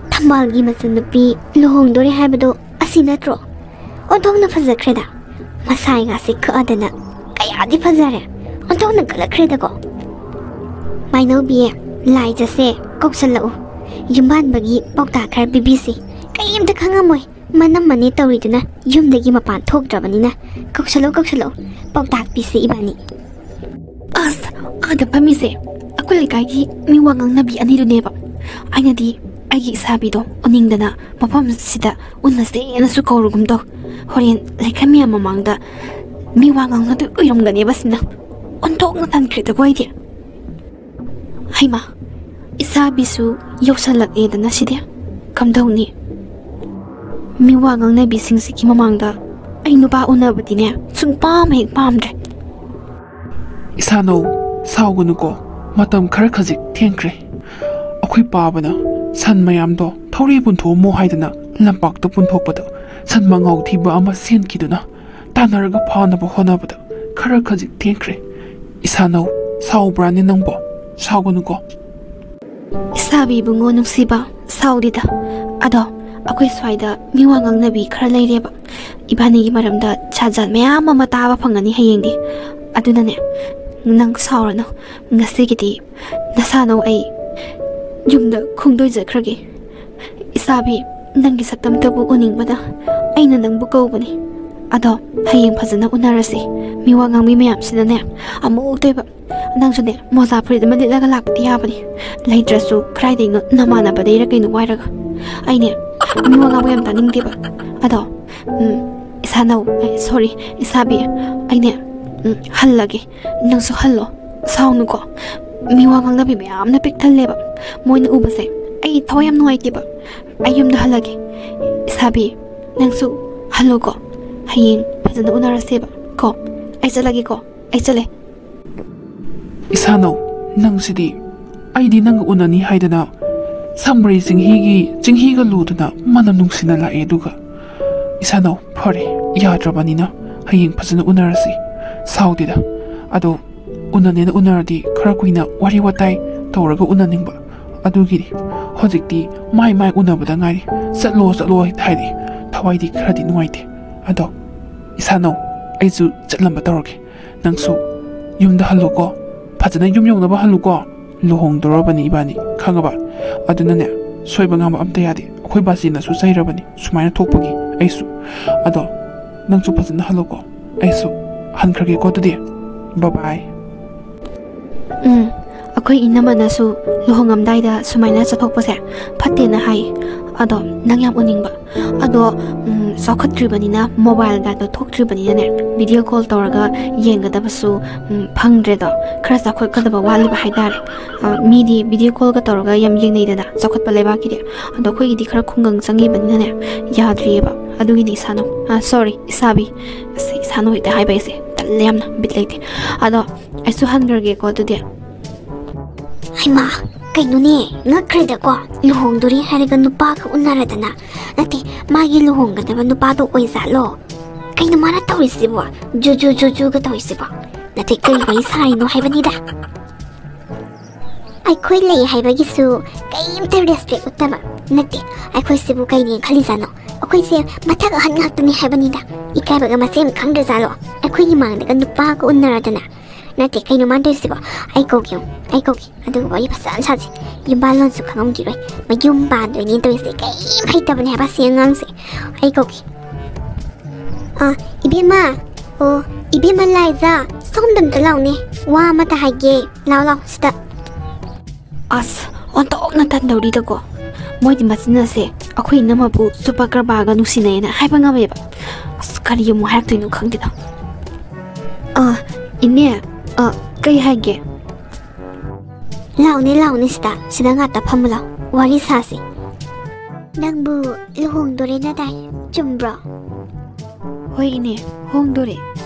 ꯊꯝꯕꯥꯜꯒꯤ ꯃꯆꯟꯅꯨꯄꯤ ꯂꯨꯍꯣꯡꯗꯣꯔꯦ ꯍꯥꯏꯕꯗꯣ ꯑꯁꯤ ꯅꯠꯇ꯭ꯔꯣ? ꯑꯣꯟꯊꯣꯛꯅ ꯐꯖꯈ꯭ꯔꯦꯗ꯫ ꯃꯁꯥꯏꯒꯥꯁꯦ ꯀꯛꯑꯗꯅ ꯀꯌꯥꯗꯤ ꯐꯖꯔꯦ꯫ ꯑꯣꯟꯊꯣꯛꯅ ꯀꯜꯂꯛꯈ꯭ꯔꯦꯗꯀꯣ꯫ ꯃꯥꯏꯅꯧꯕꯤ, ꯂꯥꯏꯖꯁꯦ ꯀꯧꯁꯜꯂꯛꯎ꯫ ꯌꯨꯝꯕꯥꯟꯕꯒꯤ ꯄꯥꯎꯇꯥꯛ ꯈꯔ ꯄꯤꯕꯤꯁꯤ꯫ ꯀꯩꯝꯇ ꯈꯪꯉꯝꯃꯣꯏ꯫ ꯃꯅꯝ ꯃꯅꯦ ꯇꯧꯔꯤꯗꯨꯅ ꯌꯨꯝꯗꯒꯤ ꯃꯄꯥꯟ ꯊꯣꯛꯇ꯭ꯔꯕꯅꯤꯅ꯫ ꯀꯧꯁꯜꯂꯛꯎ, ꯀꯧꯁꯜꯂꯛꯎ꯫ ꯄꯥꯎꯇꯥꯛ ꯄꯤꯁꯤ ꯏꯕꯥꯅꯤ꯫ ꯑꯁ, ꯑꯥꯗ ꯐꯝꯃꯤꯁꯦ ꯑꯩꯈꯣꯏ ꯂꯩꯀꯥꯏꯒꯤ ꯃꯤ ꯋꯥ ꯉꯥꯡꯅꯕꯤ ꯑꯅꯤꯗꯨꯅꯦꯕ꯫ ꯑꯩꯅꯗꯤ ꯑꯩꯒꯤ ꯏꯁꯥꯕꯤꯗꯣ ꯎꯅꯤꯡꯗꯅ ꯃꯐꯝꯁꯤꯗ ꯎꯅꯁꯦꯅꯁꯨ ꯀꯧꯔꯨꯒꯨꯝ ꯇꯧ꯫ ꯍꯣꯔꯦꯟ ꯂꯩꯈꯥꯏ ꯃꯌꯥꯝ ꯃꯃꯥꯡꯗ ꯃꯤ ꯋꯥ ꯉꯥꯡꯅꯗꯣꯏ ꯑꯣꯏꯔꯝꯒꯅꯦꯕ ꯁꯤꯅ꯫ ꯑꯣꯟꯊꯣꯛꯅ ꯇꯟꯈ꯭ꯔꯦꯗꯀꯣ ꯑꯩꯗꯤ꯫ ꯍꯩꯃꯥ, ꯏꯁꯥꯕꯤꯁꯨ ꯌꯧꯁꯜꯂꯛꯑꯦꯗꯅ ꯁꯤꯗꯤ꯫ ꯀꯝꯗꯧꯅꯤ? ꯃꯤ ꯋꯥ ꯉꯥꯡꯅꯕꯤꯁꯤꯡꯁꯤꯒꯤ ꯃꯃꯥꯡꯗ ꯑꯩ ꯅꯨꯄꯥ ꯎꯅꯕꯗꯤꯅꯦ ꯁꯨꯡꯄꯥꯝ ꯍꯦꯛ ꯄꯥꯝꯗ꯭ꯔꯦ꯫ ꯏꯁꯥꯅꯧ, ꯁꯥꯎꯒꯅꯨꯀꯣ, ꯃꯇꯝ ꯈꯔ ꯈꯖꯤꯛ ꯊꯦꯡꯈ꯭ꯔꯦ꯫ ꯑꯩꯈꯣꯏ ꯄꯥꯕꯅ ꯁꯟ ꯃꯌꯥꯝꯗꯣ ꯊꯧꯔꯤ ꯄꯨꯟꯊꯣꯛꯑꯝꯃꯣ ꯍꯥꯏꯗꯅ ꯂꯝꯄꯥꯛꯇ ꯄꯨꯟꯊꯣꯛꯄꯗ ꯁꯟ ꯃꯉꯥꯎ ꯊꯤꯕ ꯑꯃ ꯁꯦꯟꯈꯤꯗꯨꯅ ꯇꯥꯟꯅꯔꯒ ꯐꯥꯅꯕ ꯍꯣꯠꯅꯕꯗ ꯈꯔ ꯈꯖꯤꯛ ꯊꯦꯡꯈ꯭ꯔꯦ꯫ ꯏꯁꯥꯅꯧ, ꯁꯥꯎꯕ꯭ꯔꯥꯅꯦ ꯅꯪꯕꯣ? ꯁꯥꯎꯒꯅꯨꯀꯣ꯫ ꯏꯁꯥꯕꯤ ꯏꯕꯨꯡꯉꯣ ꯅꯨꯡꯁꯤꯕ, ꯁꯥꯎꯗꯦꯗ꯫ ꯑꯗꯣ ꯑꯩꯈꯣꯏ ꯁ꯭ꯋꯥꯏꯗ ꯃꯤ ꯋꯥ ꯉꯥꯡꯅꯕꯤ ꯈꯔ ꯂꯩꯔꯦꯕ꯫ ꯏꯕꯥꯅꯤꯒꯤ ꯃꯔꯝꯗ ꯖꯥꯠ ꯖꯥꯠ ꯃꯌꯥꯝ ꯑꯃ ꯇꯥꯕ ꯐꯪꯒꯅꯤ ꯍꯌꯦꯡꯗꯤ꯫ ꯑꯗꯨꯅꯅꯦ, ꯅꯪ ꯁꯥꯎꯔꯅꯨ꯫ ꯉꯁꯤꯒꯤꯗꯤ ꯅꯁꯥꯅꯧ ꯑꯩ ꯌꯨꯝꯗ ꯈꯣꯡꯗꯣꯏꯖꯈ꯭ꯔꯒꯦ꯫ ꯏꯁꯥꯕꯤ, ꯅꯪꯒꯤ ꯁꯛꯇꯝꯇꯕꯨ ꯎꯅꯤꯡꯕꯗ ꯑꯩꯅ ꯅꯪꯕꯨ ꯀꯧꯕꯅꯤ꯫ ꯑꯗꯣ ꯍꯌꯦꯡ ꯐꯖꯅ ꯎꯅꯔꯁꯤ꯫ ꯃꯤ ꯋꯥ ꯉꯥꯡꯕꯤ ꯃꯌꯥꯝꯁꯤꯅꯅꯦ, ꯑꯃꯨꯛ ꯑꯣꯛꯇꯣꯏꯕ꯫ ꯅꯪꯁꯨꯅꯦ, ꯃꯣꯖꯥ ꯐꯨꯔꯤꯠ ꯑꯃ ꯂꯤꯠꯂꯒ ꯂꯥꯛꯄꯗꯤ ꯌꯥꯕꯅꯤ꯫ ꯂꯩꯇ꯭ꯔꯁꯨ ꯀꯗꯥꯏꯗꯩꯅꯣ ꯅꯃꯥꯟꯅꯕꯗꯩꯔ ꯀꯩꯅꯣ ꯋꯥꯏꯔꯒ꯫ ꯑꯩꯅꯦ, ꯃꯤ ꯋꯥ ꯉꯥꯡꯕ ꯌꯥꯝ ꯇꯥꯅꯤꯡꯗꯦꯕ꯫ ꯑꯗꯣ, ꯎꯝ, ꯏꯁꯥꯅꯧ, ꯑꯦ, ꯁꯣꯔꯤ, ꯏꯁꯥꯕꯤ, ꯑꯩꯅꯦ, ꯎꯝ, ꯍꯜꯂꯒꯦ꯫ ꯅꯪꯁꯨ ꯍꯜꯂꯣ꯫ ꯁꯥꯎꯅꯨꯀꯣ꯫ ꯃꯤ ꯋꯥ ꯉꯥꯡꯅꯕꯤ ꯃꯌꯥꯝꯅ ꯄꯤꯛ ꯊꯜꯂꯦꯕ꯫ ꯃꯣꯏꯅ ꯎꯕꯁꯦ ꯑꯩ ꯊꯋꯥꯏ ꯌꯥꯝ ꯅꯨꯡꯉꯥꯏꯇꯦꯕ꯫ ꯑꯩ ꯌꯨꯝꯗ ꯍꯜꯂꯒꯦ꯫ ꯏꯁꯥꯕꯤ, ꯅꯪꯁꯨ ꯍꯜꯂꯣꯀꯣ꯫ ꯍꯌꯦꯡ ꯐꯖꯅ ꯎꯅꯔꯁꯦꯕ ꯀꯣ꯫ ꯑꯩ ꯆꯠꯂꯒꯦꯀꯣ꯫ ꯑꯩ ꯆꯠꯂꯦ꯫ ꯏꯁꯥꯅꯧ, ꯅꯪꯁꯤꯗꯤ꯫ ꯑꯩꯗꯤ ꯅꯪꯒ ꯎꯅꯅꯤ ꯍꯥꯏꯗꯅ ꯁꯝꯕ꯭ꯔꯩ ꯆꯤꯡꯍꯤꯒꯤ, ꯆꯤꯡꯍꯤꯒ ꯂꯨꯗꯅ ꯃꯅꯝ ꯅꯨꯡꯁꯤꯅ ꯂꯥꯛꯑꯦ, ꯑꯗꯨꯒ ꯏꯁꯥꯅꯧ, ꯐꯔꯦ, ꯌꯥꯗ꯭ꯔꯕꯅꯤꯅ ꯍꯌꯦꯡ ꯐꯖꯅ ꯎꯅꯔꯁꯤ꯫ ꯁꯥꯎꯗꯦꯗ꯫ ꯑꯗꯣ ꯎꯅꯅꯦꯅ ꯎꯅꯔꯗꯤ ꯈꯔ ꯀꯨꯏꯅ ꯋꯥꯔꯤ ꯋꯥꯇꯥꯏ ꯇꯧꯔꯒ ꯎꯅꯅꯤꯡꯕ꯫ ꯑꯗꯨꯒꯤꯅꯤ꯫ ꯍꯧꯖꯤꯛꯇꯤ ꯃꯥꯏ ꯃꯥꯏ ꯎꯅꯕꯗ ꯉꯥꯏꯔꯤ꯫ "ꯆꯠꯂꯣ, ꯆꯠꯂꯣ" ꯍꯦꯛꯇ ꯍꯥꯏꯔꯛꯏ꯫ ꯊꯋꯥꯏꯗꯤ ꯈꯔꯗꯤ ꯅꯨꯡꯉꯥꯏꯇꯦ꯫ ꯑꯗꯣ ꯏꯁꯥꯅꯧ, ꯑꯩꯁꯨ ꯆꯠꯂꯝꯕ ꯇꯧꯔꯒꯦ꯫ ꯅꯪꯁꯨ ꯌꯨꯝꯗ ꯍꯜꯂꯨꯀꯣ꯫ ꯐꯖꯅ ꯌꯨꯝ ꯌꯧꯅꯕ ꯍꯜꯂꯨꯀꯣ꯫ ꯂꯨꯍꯣꯡꯗꯣꯔꯕꯅꯤ ꯏꯕꯥꯅꯤ, ꯈꯪꯉꯕ? ꯑꯗꯨꯅꯅꯦ, ꯁꯣꯏꯕ ꯉꯥꯝꯕ ꯑꯝꯇ ꯌꯥꯗꯦ꯫ ꯑꯩꯈꯣꯏ ꯕꯥꯆꯦꯅꯁꯨ ꯆꯩꯔꯕꯅꯤ ꯁꯨꯃꯥꯏꯅ ꯊꯣꯛꯄꯒꯤ꯫ ꯑꯩꯁꯨ꯫ ꯑꯗꯣ ꯅꯪꯁꯨ ꯐꯖꯅ ꯍꯜꯂꯨꯀꯣ꯫ ꯑꯩꯁꯨ ꯍꯟꯈ꯭ꯔꯒꯦꯀꯣ ꯑꯗꯨꯗꯤ꯫ ꯕꯥꯏ ꯕꯥꯏ꯫ ꯎꯝ, ꯑꯩꯈꯣꯏ ꯏꯅꯝꯃꯅꯁꯨ ꯂꯨꯍꯣꯡꯉꯝꯗꯥꯏꯗ ꯁꯨꯃꯥꯏꯅ ꯆꯠꯊꯣꯛꯄꯁꯦ ꯐꯠꯇꯦꯅ ꯍꯥꯏ꯫ ꯑꯗꯣ ꯅꯪ ꯌꯥꯝ ꯎꯅꯤꯡꯕ꯫ ꯑꯗꯣ, ꯎꯝ, ꯆꯥꯎꯈꯠꯇ꯭ꯔꯤꯕꯅꯤꯅ, ꯃꯣꯕꯥꯏꯜꯒꯗꯣ ꯊꯣꯛꯇ꯭ꯔꯤꯕꯅꯤꯅꯅꯦ, ꯚꯤꯗꯤꯑꯣ ꯀꯣꯜ ꯇꯧꯔꯒ ꯌꯦꯡꯒꯗꯕꯁꯨ, ꯎꯝ, ꯐꯪꯗ꯭ꯔꯦꯗꯣ꯫ ꯈꯔ ꯆꯥꯎꯈꯠꯀꯗꯕ ꯋꯥꯠꯂꯤꯕ ꯍꯥꯏꯇꯥꯔꯦ꯫ ꯑ, ꯃꯤꯗꯤ ꯚꯤꯗꯤꯑꯣ ꯀꯣꯜꯒ ꯇꯧꯔꯒ ꯌꯥꯝ ꯌꯦꯡꯅꯩꯗꯅ, ꯆꯥꯎꯈꯠꯄ ꯂꯩꯕꯥꯛꯀꯤꯗꯤ꯫ ꯑꯗꯣ ꯑꯩꯈꯣꯏꯒꯤꯗꯤ ꯈꯔ ꯈꯨꯡꯒꯪ ꯆꯪꯉꯤꯕꯅꯤꯅꯅꯦ, ꯌꯥꯗ꯭ꯔꯤꯑꯕ꯫ ꯑꯗꯨꯒꯤꯅꯤ ꯏꯁꯥꯅꯧ, ꯑ, ꯁꯣꯔꯤ, ꯏꯁꯥꯕꯤ꯫ ꯑꯁ, ꯏꯁꯥꯅꯧ ꯍꯦꯛꯇ ꯍꯥꯏꯕ ꯑꯩꯁꯦ ꯇꯜꯂꯦ ꯌꯥꯝꯅ, ꯕꯤꯠ ꯂꯩꯇꯦ꯫ ꯑꯗꯣ ꯑꯩꯁꯨ ꯍꯟꯈ꯭ꯔꯒꯦꯀꯣ ꯑꯗꯨꯗꯤ꯫ ꯍꯩꯃꯥ, ꯀꯩꯅꯣꯅꯦ, ꯉꯛꯈ꯭ꯔꯦꯗꯀꯣ꯫ ꯂꯨꯍꯣꯡꯗꯣꯔꯤ ꯍꯥꯏꯔꯒ ꯅꯨꯄꯥꯒ ꯎꯅꯔꯗꯅ꯫ ꯅꯠꯇꯦ, ꯃꯥꯒꯤ ꯂꯨꯍꯣꯡꯒꯗꯕ ꯅꯨꯄꯥꯗꯣ ꯑꯣꯏꯖꯥꯠꯂꯣ? ꯀꯩꯅꯣ ꯃꯥꯅ ꯇꯧꯔꯤꯁꯤꯕꯣ? ꯖꯨ ꯖꯨ ꯖꯨ ꯖꯨꯒ ꯇꯧꯔꯤꯁꯤꯕꯣ? ꯅꯠꯇꯦ, ꯀꯔꯤ ꯋꯥꯔꯤ ꯁꯥꯔꯤꯅꯣ ꯍꯥꯏꯕꯅꯤꯗ꯫ ꯑꯩꯈꯣꯏ ꯂꯩ ꯍꯥꯏꯕꯒꯤꯁꯨ ꯀꯩꯝꯇ ꯔꯦꯁꯄꯦꯛ ꯎꯠꯇꯕ꯫ ꯅꯠꯇꯦ, ꯑꯩꯈꯣꯏꯁꯤꯕꯨ ꯀꯩꯅꯦ ꯈꯜꯂꯤꯖꯥꯠꯅꯣ? ꯑꯩꯈꯣꯏꯁꯦ ꯃꯊꯛ ꯑꯍꯟ ꯉꯥꯛꯇꯅꯤ ꯍꯥꯏꯕꯅꯤꯗ꯫ ꯏꯀꯥꯏꯕꯒ ꯃꯁꯦꯟ ꯈꯪꯗ꯭ꯔꯖꯥꯠꯂꯣ? ꯑꯩꯈꯣꯏꯒꯤ ꯃꯥꯡꯗꯒ ꯅꯨꯄꯥꯒ ꯎꯅꯔꯗꯅ꯫ ꯅꯠꯇꯦ, ꯀꯩꯅꯣ ꯃꯥꯅ ꯇꯧꯔꯤꯁꯤꯕꯣ? ꯑꯩ ꯀꯧꯒꯦ, ꯑꯩ ꯀꯧꯒꯦ, ꯑꯗꯨꯒ ꯋꯥꯔꯤ ꯐꯖꯅ ꯁꯥꯁꯤ꯫ ꯌꯨꯝꯕꯥꯜꯂꯣꯟꯁꯨ ꯈꯪꯉꯝꯈꯤꯔꯣꯏ꯫ ꯃꯌꯨꯝ ꯄꯥꯟꯗꯣꯏꯅꯦ ꯇꯧꯔꯤꯁꯦ, ꯀꯩꯝ ꯍꯩꯇꯕꯅꯦ ꯍꯥꯏꯕ ꯁꯤ ꯑꯉꯥꯡꯁꯦ꯫ ꯑꯩ ꯀꯧꯒꯦ꯫ ꯑꯥ, ꯏꯕꯦꯝꯃ꯫ ꯑꯣ, ꯏꯕꯦꯝꯃ ꯂꯥꯏꯖꯥ, ꯁꯣꯝꯗ ꯑꯝꯇ ꯂꯥꯎꯅꯦ꯫ ꯋꯥ ꯑꯃꯇ ꯍꯥꯏꯒꯦ꯫ ꯂꯥꯎ, ꯂꯥꯎ, ꯁꯤꯗ꯫ ꯑꯁ, ꯑꯣꯟꯊꯣꯛꯅ ꯇꯟꯗꯧꯔꯤꯗꯀꯣ꯫ ꯃꯣꯏꯗꯤ ꯃꯆꯤꯟ ꯑꯁꯦ ꯑꯩꯈꯣꯏ ꯏꯅꯝꯃꯕꯨ ꯆꯨꯄꯥ ꯀꯔꯕꯥꯔꯒ ꯅꯨꯡꯁꯤꯅꯩꯌꯦꯅ ꯍꯥꯏꯕ ꯉꯝꯃꯦꯕ꯫ ꯑꯁ, ꯀꯔꯤ ꯑꯃꯨꯛ ꯍꯥꯏꯔꯛꯇꯣꯏꯅꯣ ꯈꯪꯗꯦꯗ꯫ ꯑ, ꯏꯅꯦ, ꯑ, ꯀꯩ ꯍꯥꯏꯒꯦ? ꯂꯥꯎꯅꯦ, ꯂꯥꯎꯅꯦ, ꯁꯤꯗ, ꯁꯤꯗ ꯉꯥꯛꯇ ꯐꯝꯃꯨ ꯂꯥꯎ, ꯋꯥꯔꯤ ꯁꯥꯁꯤ꯫ ꯅꯪꯕꯨ ꯂꯨꯍꯣꯡꯗꯣꯔꯦꯅ ꯇꯥꯏ, ꯆꯨꯝꯕ꯭ꯔꯣ? ꯍꯣꯏ ꯏꯅꯦ, ꯍꯣꯡꯗꯣꯔꯦ꯫